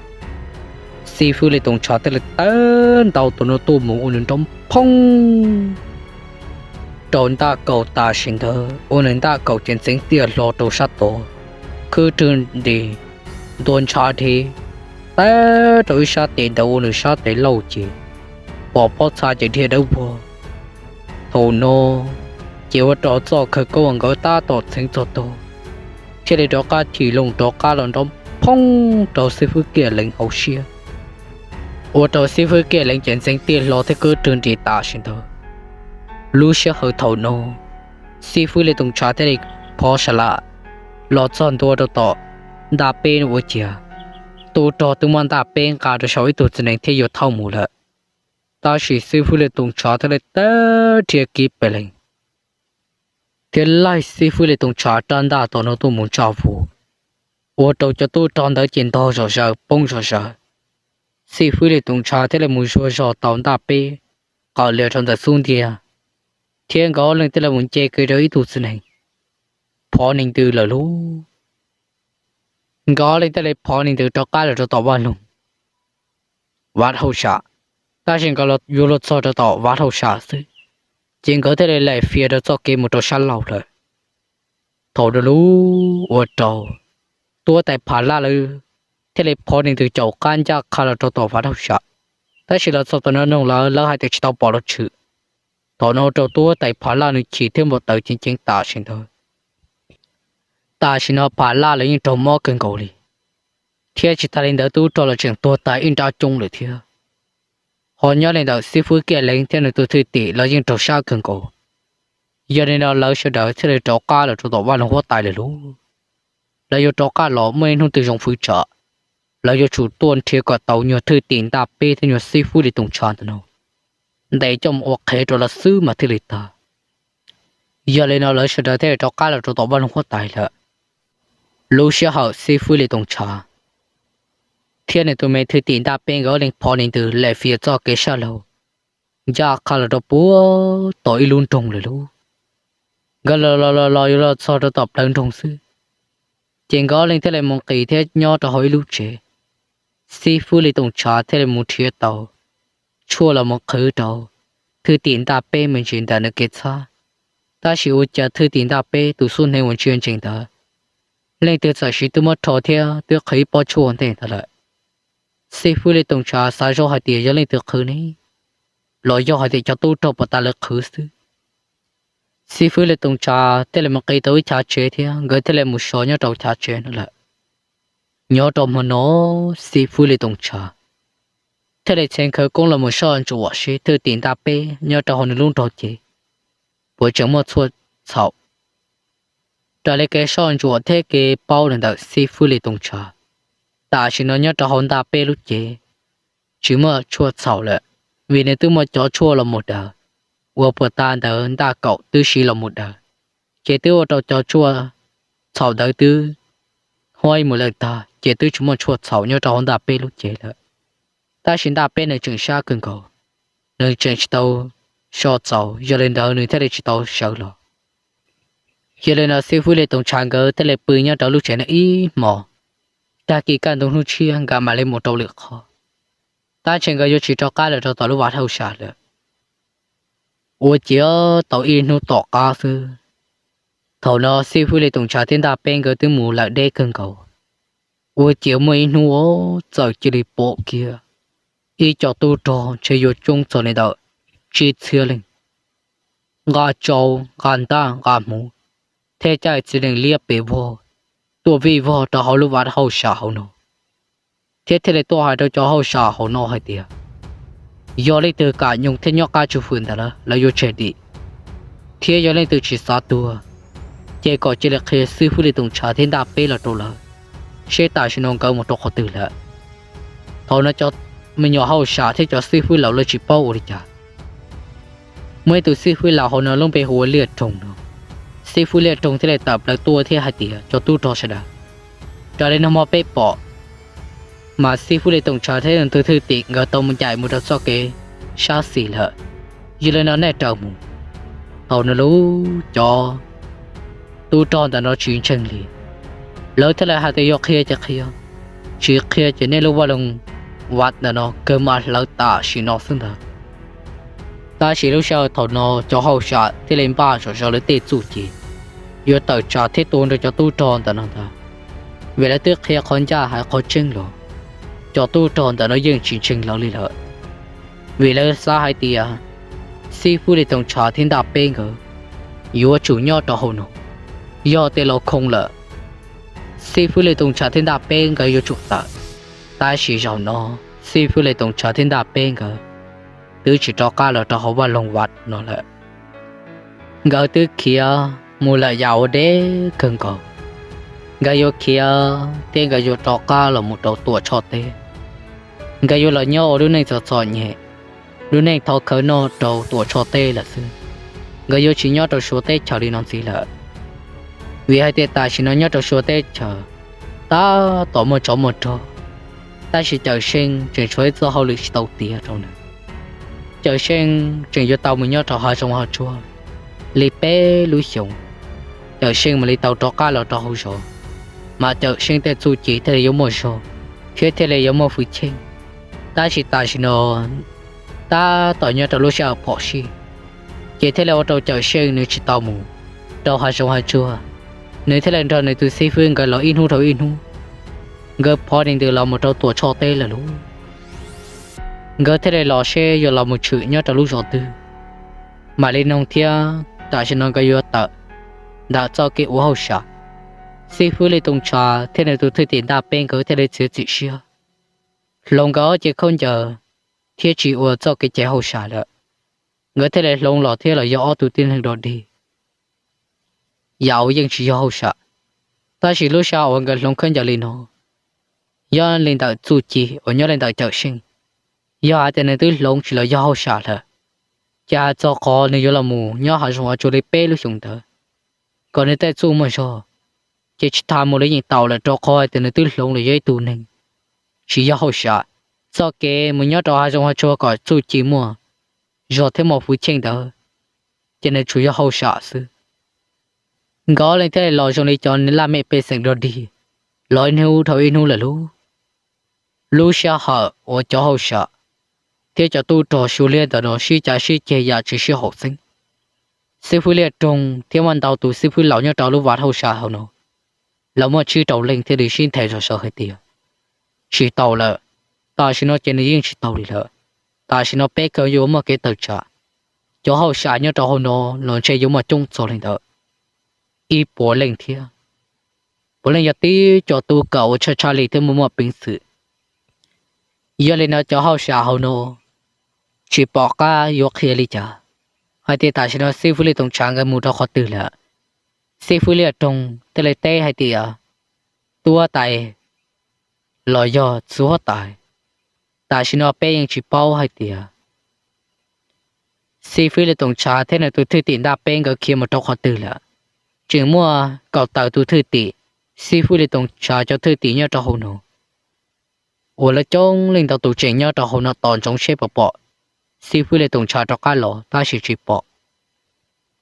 xib fwb Lis Tooj Tshav thiaj li tawb ntaus tus no tuaj mus ua nws nrov phoob rau ntaj kaum tam sim ntawd, ua nws ntaj kaum ces ntxeev tiaj hlo rau sab tod, khwb rwg nris ntua ntshav dhev tawb rau ib sab tes ntawd ua nws sab tes lauj ces pom pob txha ces dhia dawb vog. Thaum no ces ua rau txoj khawv koob uas nkawd tab tom txheev txog tog thiaj li rov qab chim loo rov qab los nrov phoob rau xib fwb Kiaj Leev hauv siab, ua rau xib fwb Kiaj Leev ces ntxeev tiaj hlo thiab khwb rwg nris tam sim ntawd. Lub sij hawm thaum no, xib fwb Lis Tooj Tshav thiaj li phov sa lam los txog ntua rau tom ntaj peb ua ciav, tub rog twb muab ntaj peb nqa rau saum ib tug txiv nees thiab yuav thauj mus lawm. Tab sis xib fwb Lis Tooj Tshav thiaj li tawb rhia kiv pes lees thiab laig xib fwb Lis Tooj Tshav rab ntaj tom no tuaj mus ntsa vus, ua rau cov tub rog ntawd ces ntog zom zaws poob zom zaws. Xib fwb Lis Tooj Tshav thiaj li mus zuag zog tau ntaj peb qawm lias rau ntawm xub ntiag, thiab nkawd ob leeg thiaj li mus nce kiag rau ib tug txiv nees, phov nees ntws lawm lauj. Nkawd ob leeg thiaj li phov nees ntws rov qab los rau tom vaj loog Vaj Hauj Sam, tab sis nkawd yuav luag txog rau tom Vaj Hauj Sam xwb, ces nkawd thiaj li laim fias rau txoj kev mus rau sab laug lawm. Thaum rau lub ua rau tub huab tais Pham Laj lawv thiaj li phov nees ntws caum qab ncaj qha los rau tom Vaj Hauj Sam, tab sis los txog tom no noog lawv, lawv hais tias tsis tau pom los tshwm. Thaum no ua rau tub huab tais Pham Laj nws chim thiab npau taws ceev ceev tam sim ntawd. Tam sim no Pham Laj lawv yeej raug mob kawg nkaus li, thiab tsis tas li ntawd tub rog los tseem tuag tag ib nrab coob lawm thiab. Ho nyob li ntawm xib fwb Kiaj Leev thiab nws tus thwj tim los yeej raug sab kawg nkaus. Yog li no lawv sawv daws thiaj li rov qab los rau tom vaj loog huab tais lawm lauj. Lawv yuav rov qab los muaj ib hnub twg zoo fwv tsam, lawv yuav tsum tuaj nrhiav kom tau nyuag thwj tim ntaj peb thiab nyuag xib fwb Lis Tooj Tshav ntawm no ntes coj mus ua qhev rau lawv xwb mas thiaj li tag. Yog li no lawv sawv daws thiaj li rov qab los rau tom vaj loog huab tais lawm. Lub sij hawm xib fwb Lis Tooj Tshav thiab nws tus me thwj tim ntaj peb nkawd ob leeg phov nees ntws laim fias txoj kev sab laug ncaj qha los rau puag tom ib lub nroog lawm lauj. Nkawd los los los los yuav los txog rau tom plawv nroog xwb, ces nkawd ob leeg thiaj li mus nqis thiab nyob rau hauv ib lub tsev. Xib fwb Lis Tooj Tshav thiaj li mus nrhiav tau tshuaj los mus qhwv rau thwj tim ntaj peb me ntsis ntawm nws kev txhab. Tab sis ua cas thwj tim ntaj peb tus xub hneev uas ntsia ntsees ntawd, leej twg txawm siv twb muab rho thiab twb qhwv ib pob tshuaj ntej ntawd lawm. Xib fwb Lis Tooj Tshav xav zoj hais tias yog leej twg qhwv ne, los yog hais tias cov tub rog puag ta lawv qhwv xwb. Xib fwb Lis Tooj Tshav thiaj li mus qis tau ib chav tsev thiab nkawd thiaj li mus so nyob rau chav tsev no lawm. Nyob rau hmo no, xib fwb Lis Tooj Tshav thiaj li txheev khawv koob los mus soj ntsuam seb thwj tim ntaj peb nyob rau hauv nws lub nrog cev puas tseem muaj tshuaj txhaum. Raws li kev soj ntsuam thiab kev paub los ntawm xib fwb Lis Tooj Tshav, tam sim no nyob rau hauv ntaj peb lub cev tsis muaj tshuaj txhaum lawm, vim nws twb muaj cov tshuaj los mus daws, uas puag ta ntawd ntaj kaum twb siv los mus daws, ces twb ua rau cov tshuaj txhaum ntawd twb huab mus lawm tag, ces twb tsis muaj tshuaj txhaum nyob rau hauv ntaj peb lub cev lawm. Tab sis ntaj peb nws tseem sab kawg nkaus, nws tseem tsis tau so txaus, yog li ntawd nws thiaj li tsis tau sawv los. Yog li no xib fwb Lis Tooj Tshav nkawd thiaj li pw nyob rau lub tsev no ib hmos, tag kis kaj ntug hnub tshiab nkawd mam li mus rau lwm qhov. Tab sis nkawd yuav tsis rov qab los rau tom lub vaj hauj sam lawm. Ua ciav tau ib hnub tom qab xwb, thaum no xib fwb Lis Tooj Tshav thiab ntaj peb nkawd twb mus lawm deb kawg nkaus. Ua ciav muaj ib hnub txawm cia li pom kiag ib co tub rog ntshe yuav coob txog li ntawm tsib txhiab leej, nqa tsau, nqa ntaj, nqa hmuv, thiaj caij txiv nees liab pes vog tuaj vij vog rau hauv lub vaj hauj sam hauv no, thiab thiaj li tuaj hais rau cov hauj sam hauv no hais tias, yog leej twg kam nyoog thiab nyob qab tswv hwm ntawd lawm, lawv yuav tseg dim, thiab yog leej twg tsis xav tuag, ces kom cia li qhia xib fwb Lis Tooj Tshav thiab Ntaj Peb los rau lawv, seb tam sim no nkawd mus rau qhov twg lawm. Thaum no cov me nyuam hauj sam thiab cov xib fwb laus lawv tsis paub ua li cas. Muaj ib tug xib fwb laus hauv no lub npe hu ua Liaj Roog no. Xib fwb Liaj Roog thiaj li tawm plaws tuaj thiab hais tias, cov tub rog sawv daws, raws li nag hmo peb pom, mas xib fwb Lis Tooj Tshav thiab nws tus thwj tim nkawd tau mus ncaim mus rau txoj kev sab xis lawm. Yog li no nej raws mus. Thaum no lub cov tub rog ntawm no tsis ntseeg li, lawv thiaj li hais tias yuav qhia ces qhia, tsis qhia ces nej lub vaj loog Vaj ntawm no kawg mas hlawv tam sim no xwb ntag. Tab sis lub sij hawm thaum no cov hauj sam thiaj li npaj zom zaws lawv tej txuj ci yuav tawm tsam thiab tua nrog cov tub rog ntawm no ntag. Vim lawv twb qhia qhov ncaj hais qhov tseeb los, cov tub rog ntawm no yeej tsis ntseeg lawv li lawm. Vim lawv xav hais tias xib fwb Lis Tooj Tshav thiab Ntaj Peb nkawd yuav tsum nyob rau hauv no. Yog tias los khoo lawm, xib fwb Lis Tooj Tshav thiab Ntaj Peb nkawd yuav tsum tawm. Tab sis zaum no xib fwb Lis Tooj Tshav thiab Ntaj Peb nkawd twb tsis rov qab los rau hauv vaj loog Vaj no lawm. Nkawd twb khiav mus lawm yam ua deb kawg nkaus. Nkawd yuav khiav thiab nkawd yuav rov qab los mus rau Tuam Tshoj teb. Nkawd yuav los nyob ua lub neej txom txom nyem, lub neej thov khawv noj rau Tuam Tshoj teb lawm xwb. Nkawd yuav tsis nyob rau Suav teb chaws li no ntxiv lawm. Vim hais tias tam sim no nyob rau Suav teb chaws tab tom muaj tsov muaj rog, tab sis Cawm Seej tseem tshuav ib txoj hauj lwm tsis tau tiav rau nws. Cawm Seej tseem yuav tau mus nyob rau hav zoov hav tsuag li peb lub xyoos. Cawm Seej mam li tau rov qab los rau hauv zos, mas Cawm Seej tej txuj ci thiaj li yuav muaj zog, thiab thiaj li yuav muaj hwj chim. Tab sis tam sim no tab tom nyob rau lub sij hawm phom sij, ces thiaj li ua rau Cawm Seej nws tsis tau mus rau hav zoov hav tsuag. Nws thiaj li nrog nws tus xib fwb nkawd los ib hnub dhau ib hnub, nkawd phov li ntws los mus rau Tuam Tshoj teb lawm lauj. Nkawd thiaj li los seb yuav los mus tshwm nyob rau lub zos twg, mam li noog thiab tam sim no nkawd yuav tawm ntawm txoj kev ua hauj sam. Xib fwb Lis Tooj Tshav thiab nws tus thwj tim Ntaj Peb nkawd thiaj li txiav txim siab hloov nkawd ob ce khaub ncaws thiab tsis ua txoj kev cai hauj sam lawm. Nkawd thiaj li hloov los thiab los yog ob tug tib neeg dog dig, yam uas yeej tsis yog hauj sam. Tab sis lub sij hawm uas nkawd hloov khaub ncaws li no, yog li ntawm txuj ci uas nyob li ntawm Cawm Seej, yog hais tias nws twb hloov tsis los yog hauj sam lawm, ces hais txog qhov nws yuav los mus nyob hav zoov hav tsuag li peb lub xyoos ntawd, kom nws tej txuj muaj zog, ces tsis tas mus li yeej tau lawm, rau qhov hais tias nws twb hloov los yog ib tug neeg tsis yog hauj sam. Txoj kev mus nyob rau hav zoov hav tsuag kom txuj ci muaj zog thiab muaj hwj chim ntawd, ces nws tsuas yog hauj sam xwb. Nkawd ob leeg thiaj li los zoo li cov laj mej pej xeem dog dig, los ib hnub dhau ib hnub lawm lauj. Lub sij hawm uas cov hauj sam thiab cov tub rog Suav liab ntawm no sib cav sib ceg yam tsis sib haum xeeb, xib fwb Liaj Roog thiab muaj ntau tus xib fwb laus nyob rau lub vaj hauj sam hauv no, lawv muaj tsib rau leej thiaj li sib nthe zog saw hais tias, tsis tau lawm, tam sim no ces nws yeej tsis tau li lawm. Tam sim no peb kawg yuav muaj kev tawm tsam. Cov hauj sam nyob rau hauv no los ntshe yuav muaj coob txog li ntawd ib puas leej thiab. Puav leej yog tib co tub kawm uas tshaj tshaj li thiab muaj muaj peev xwm. Yog li no cov hauj sam hauv no tsis pom qab yuav qhia li cas, hais tias tam sim no xib fwb Lis Tooj Tshav nkawd mus rau qhov twg lawm. Xib fwb Liaj Roog thiaj li teb hais tias, tub huab tais los yog txiv huab tais, tam sim no peb yeej tsis paub hais tias xib fwb Lis Tooj Tshav thiab nws tus thwj tim Ntaj Peb nkawd khiav mus rau qhov twg lawm. Tseem muaj kaum tawm tus thwj tim, xib fwb Lis Tooj Tshav cov thwj tim nyob rau hauv no, uas lawv coob leej ntau tus tseem nyob rau hauv no tos ntsoov seb puas pom xib fwb Lis Tooj Tshav rov qab los tab sis tsis pom.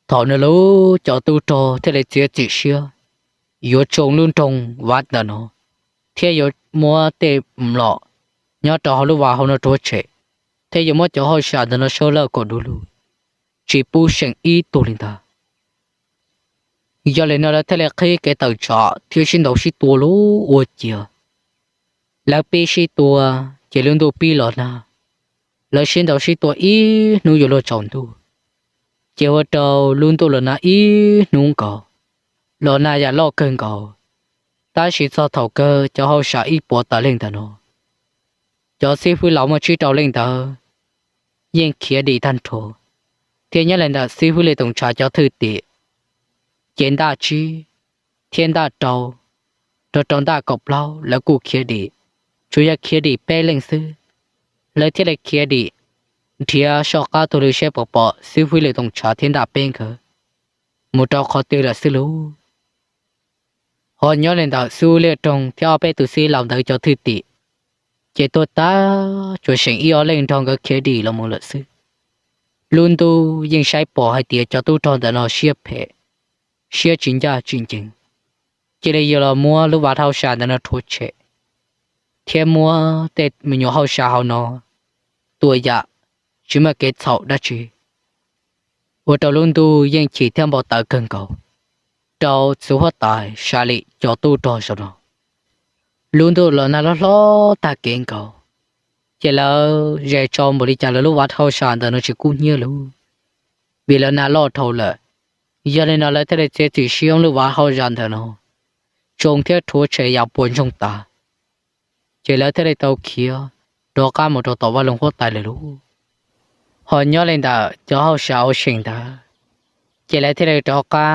Thaum no lub cov tub rog thiaj li txiav txim siab yuav tsoo lub nroog Vaj ntawm no, thiab yuav muab tej mlom nyob rau hauv lub vaj hauv no rhuav tshem, thiab yuav muab cov hauj sam ntawm no sawv lawj kom du lug, tsis pub seem ib tug li ntag. Yog li no lawv thiaj li qhib kev tawm tsam thiab sib ntaus sib tua lub ua ciav. Lawv pib sib tua ces lub ntuj pib los nag. Lawv sib ntaus sib tua ib hnub yuav luag tsaus ntuj, ces ua rau lub ntuj los nag ib hnub nkaus. los nag yam loj kawg nkaus. Tab sis txog thaum kawg cov hauj sam ib puas tawm leej ntawm no, cov xib fwb laus muaj tsib rau leej ntawd yeej khiav dim tag nrho, thiab nyob li ntawm xib fwb Lis Toom Tshav cov thwj tim, ces ntaj tsib thiab ntaj rau rau rau ntaj kaum plaub lawv kuj khiav dim, tsuas yog khiav dim peb leej xwb. Lawv thiaj li khiav dim nrhiav soj qab tuaj lwm seb puas pom xib fwb Lis Toom Tshav thiab ntaj peb nkawd mus rau qhov twg lawm xwb lauj. Ho nyob li ntawm xib fwb Liaj Roog thiab ob peb tus xib laus ntawd cov thwj tim, ces tuag tag tsuas seem ib ob leej nrog nkawd khiav dim los mus lawm xwb. Lub ntuj yeej saib pom hais tias cov tub rog ntawm no siab phem, siab tsis ncaj tsis ncees, cia li yuav los muab lub vaj hauj sam ntawm no rhuav tshem, thiab muab tej me nyuam hauj sam hauv no tua yam tsis muaj kev txhaum dab tsi, ua rau lub ntuj yeej chim thiab npau taws kawg nkaus rau txiv huab tais Sa Lim cov tub rog zaum no. Lub ntuj los nag loj hlob tag kev nkaus, ces lawv zes tsau npaum li cas los lub vaj hauj sam ntawm no tsis kub hnyiab lauj, vim lawv nag loj dhau lawm. Yog li no lawv thiaj li txiav txim siab muab lub vaj hauj sam ntawm no tsoo thiab rhuav tshem yam puas ntsoog tas, ces lawv thiaj li tau khiav rov qab mus rau tom vaj loog huab tais lawm lauj. Ho nyob li ntawm cov hauj sam uas seem ntawd, ces lawv thiaj li rov qab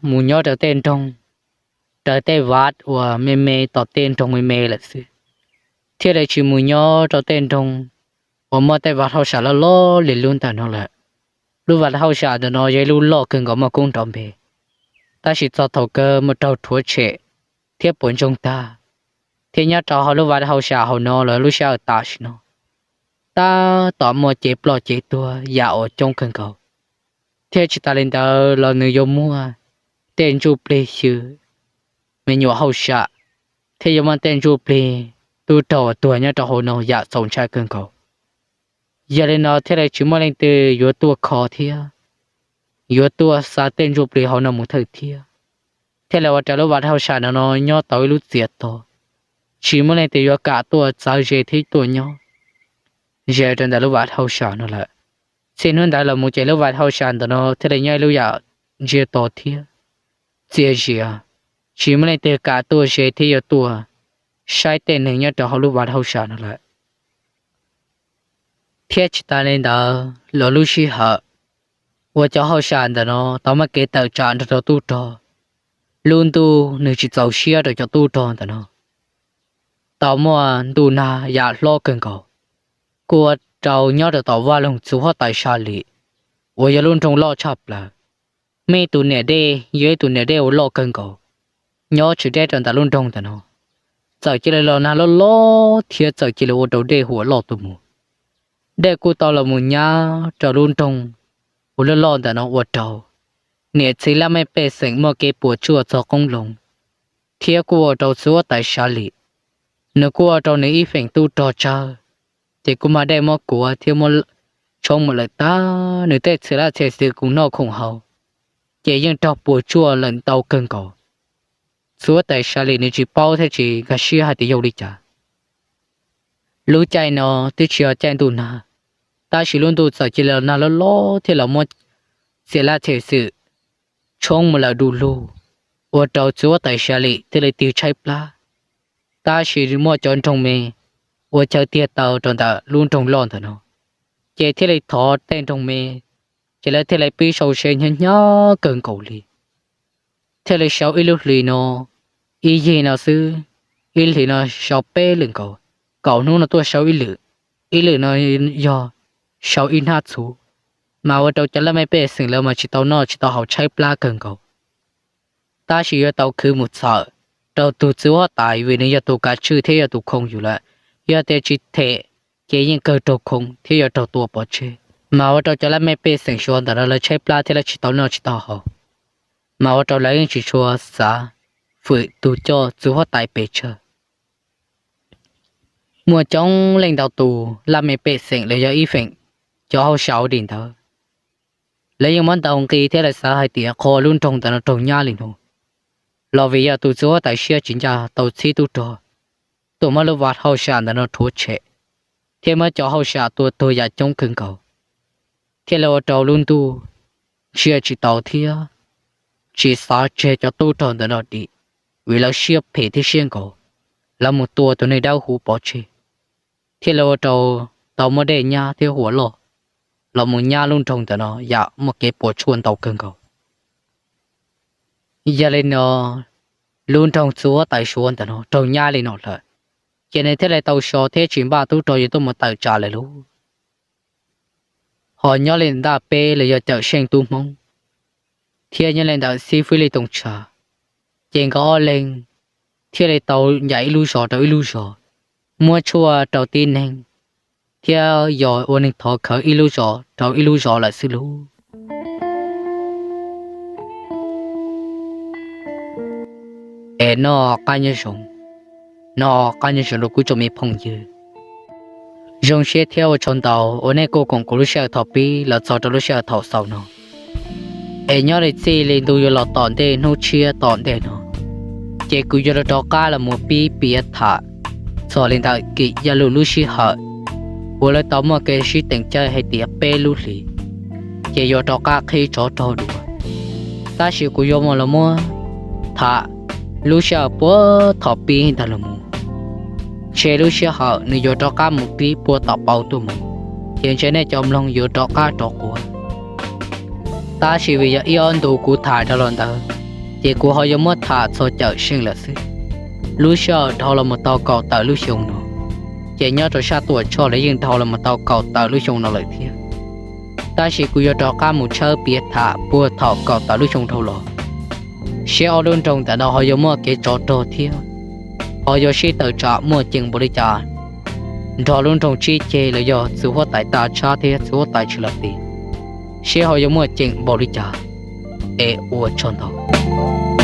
mus nyob rau tej nroog, raws tej vaj uas me me tom tej nroog me me lawm xwb, thiaj li tsis mus nyob rau tej nroog uas muaj tej vaj hauj sam loj loj li lub ntawm no lawm. Lub vaj hauj sam ntawm no yog ib lub loj kawg nkaus muaj koob nrov npe, tab sis txog thaum kawg muaj raug rhuav tshem thiab puas ntsoog tag, thiab nyob rau hauv lub vaj hauj sam hauv no los lub sij hawm tam sim no tab tom muaj cev ploj cev tuag yam uas coob kawg nkaus, thiab tsis tas li ntawd los nws yuav muaj tej ntsuj plig xyw me nyuam hauj sam, thiab yuav muaj tej ntsuj plig tub rog uas tuag nyob rau hauv no yam txaus ntshai kawg nkaus. Yog li no thiaj li tsis muaj leej twg yuav tuaj kho thiab yuav tuaj xa tej ntsuj plig hauv no mus thawj thiab, thiaj li ua rau lub vaj hauj sam no no nyob tau ib lub txiav to, tsis muaj leej twg yuav kam tuaj txawv ze thiab tuaj nyob ze rau ntawm lub vaj hauj sam no lawm. Txij hnub ntawd los mus ces lub vaj hauj sam ntawm no thiaj li nyob ib lub yam ntsiag to thiab txias zias, tsis muaj leej twg kam tuaj ze thiab yuav tuaj saib tej neeg nyob rau hauv lub vaj hauj sam no lawm. Thiab tsis tas li ntawd los lub sij hawm uas cov hauj sam ntawm no tau muaj kev tawm tsam nrog rau tub rog, lub ntuj nws tsis txaus siab rau cov tub rog ntawm no, tau muaj ntuj nag yam hlob kawg nkaus, kuj ua rau nyob rau tom vaj loog txiv huab tais Sa Lim uas yog lub nroog loj tshaj plaws, muaj ib tus niam dej, yog ib tus niam dej uas loj kawg nkaus nyob tsis deb rau ntawm lub nroog ntawm no, txawm cia li los nag loj loj thiab txawm cia li ua rau dej huam loj tuaj mus. Dej kuj tau los mus nyab rau lub nroog uas loj loj ntawm no ua rau niam txiv laj mej pej xeem muaj kev puas tsuaj txog qoob loo, thiab kuj ua rau txiv huab tais Sa Lim, nws kuj ua rau nws ib feem tub rog tsawg, ces kuj mag dej muab kuav thiab muab tshoob mus lawm tag, nws tej txhia laj txhia xwm khoom noj khoom haus ces yeej raug puas tsuaj lawm ntau kawg nkaus. Txiv huab tais Sa Lim nws tsis paub thiab tsis nkag siab hais tias yog li cas. Lub caij no twb tsis yog caij ntuj nag, tab sis lub ntuj txawm cia li los nag loj loj thiab los muab txhia laj txhia xwm tshoob mus lawm du lug, ua rau txiv huab tais Sa Lim thiaj li tig tshaib plab. Tab sis muaj cov nroog me uas chaw tiag taw rau ntawm lub nroog loj ntawm no, ces thiaj li thov tej nroog me, ces lawv thiaj li pib sau se hnyav hnyav kawg nkaus li. Thiaj li sau ib lub hlis no, ib yig no xwb, ib hlis no sau peb lwm nkaus, kaum hnub no tuaj sau ib lwm, ib lwm no yog sau ib hnab txhuv, mas ua rau cov laj mej pej xeem lawv mas tsis tau noj tsis tau haus tshaib plab kawg nkaus. Tab sis yuav tau khwv mus txhawm rau tus txiv huab tais vim nws yog tus kav tswj thiab yog tus khoo yus lawm, yog tias tsis them ces yeej kawg raug khoo thiab yuav raug tua pov tseg. Mas ua rau cov laj mej pej xeem suav ntawm no lawv tshaib plab thiab lawv tsis tau noj tsis tau haus, mas ua rau lawv yeej tsis tshua xav fwm tus coj txiv huab tais pes tsawg. Muaj coob leej ntau tus laj mej pej xeem los yog ib feem cov hauj sam dim ntawd, lawv yeej muab ntaus nqi thiab lawv xav hais tias qhov lub nroog ntawm no raug nyab li no los vim yog tus txiv huab tais siab tsis ncaj tau txhib tub rog tuaj muab lub vaj hauj sam ntawm no rhuav tshem, thiab muab cov hauj sam tua tuag yam coob kawg nkaus, thiaj li ua rau lub ntuj ntsia tsis taus thiab tsis xav tseg cov tub rog ntawm no dim, vim lawv siab phem thiab siab nkaus, lawv mus tua tus neeg dawb huv pov tseg, thiaj li ua rau tau muab dej nyab thiab hua loj los mus nyab lub nroog ntawm no yam muaj kev puas tsuaj ntau kawg nkaus. Yog li no, lub nroog txiv huab tais Suav ntawm no raug nyab li no lawm, ces nws thiaj li tau so thiab tsis npaj tub rog yuav tuaj mus tawm tsam lawm lauj. Ho nyob li ntaj peb los yog Cawm Seej tub Hmoob, thiab nyob li ntawm xib fwb Li Tooj Tshav, ces nkawd ob leeg thiaj li tau ncaim ib lub zos rau ib lub zos, muab tshuaj rau tib neeg, thiab yog ua neeg thov khawv ib lub zos rau ib lub zos lawm xwb lauj. Es noj qab nyob zoo, noj qab nyob zoo rau kuv tsoom me phooj ywg. Zoo siab thiab ua tsaug ntau uas nej kuj koom kuv lub sij hawm thaum pib los txog rau lub sij hawm thaum xaus no. Es nyob li txij li ntu yuav los tom ntej hnub tshiab tom ntej no, ces kuv yuav rov qab los mus pib piav tham txog li ntawm Kim Yaj Luj lub sij hawm uas lawv tau muaj kev sib teem caij hais tias peb lub hlis, ces yuav rov qab qhib tsov rog dua. Tab sis kuv yuav mus los muab tham lub sij hawm puag thaum pib ntawd los mus, ntshe lub sij hawm nws yuav rov qab mus pib puag tom pauv tuaj mus, ces ntshe nej cov mloog yuav rov qab rov quav. Tab sis vim yog ib ob ntu kuv tham rau los ntawd, ces kuv ho yuav muab tham txog Cawm Seej lawm xwb. Lub sij hawm dhau los mus tau kaum tawm lub xyoo no, ces nyob rau sab Tuam Tshoj lawv yeej dhau los mus tau kaum tawm lub xyoo no lawm thiab. Tab sis kuv yuav rov qab mus tshawb piav tham puag thaum kaum tawm lub xyoo dhau los, seb ob lub nroog ntawm no ho yuav muaj kev tsov rog thiab ho yuav sib tawm tsam muaj ceem npaum li cas nrog lub nroog Tsib Ceg los yog txiv huab tais Taj Tshab thiab txiv huab tais Tshwm Los Tis, seb ho yuav muaj ceem npaum li cas. Es ua tsaug ntau.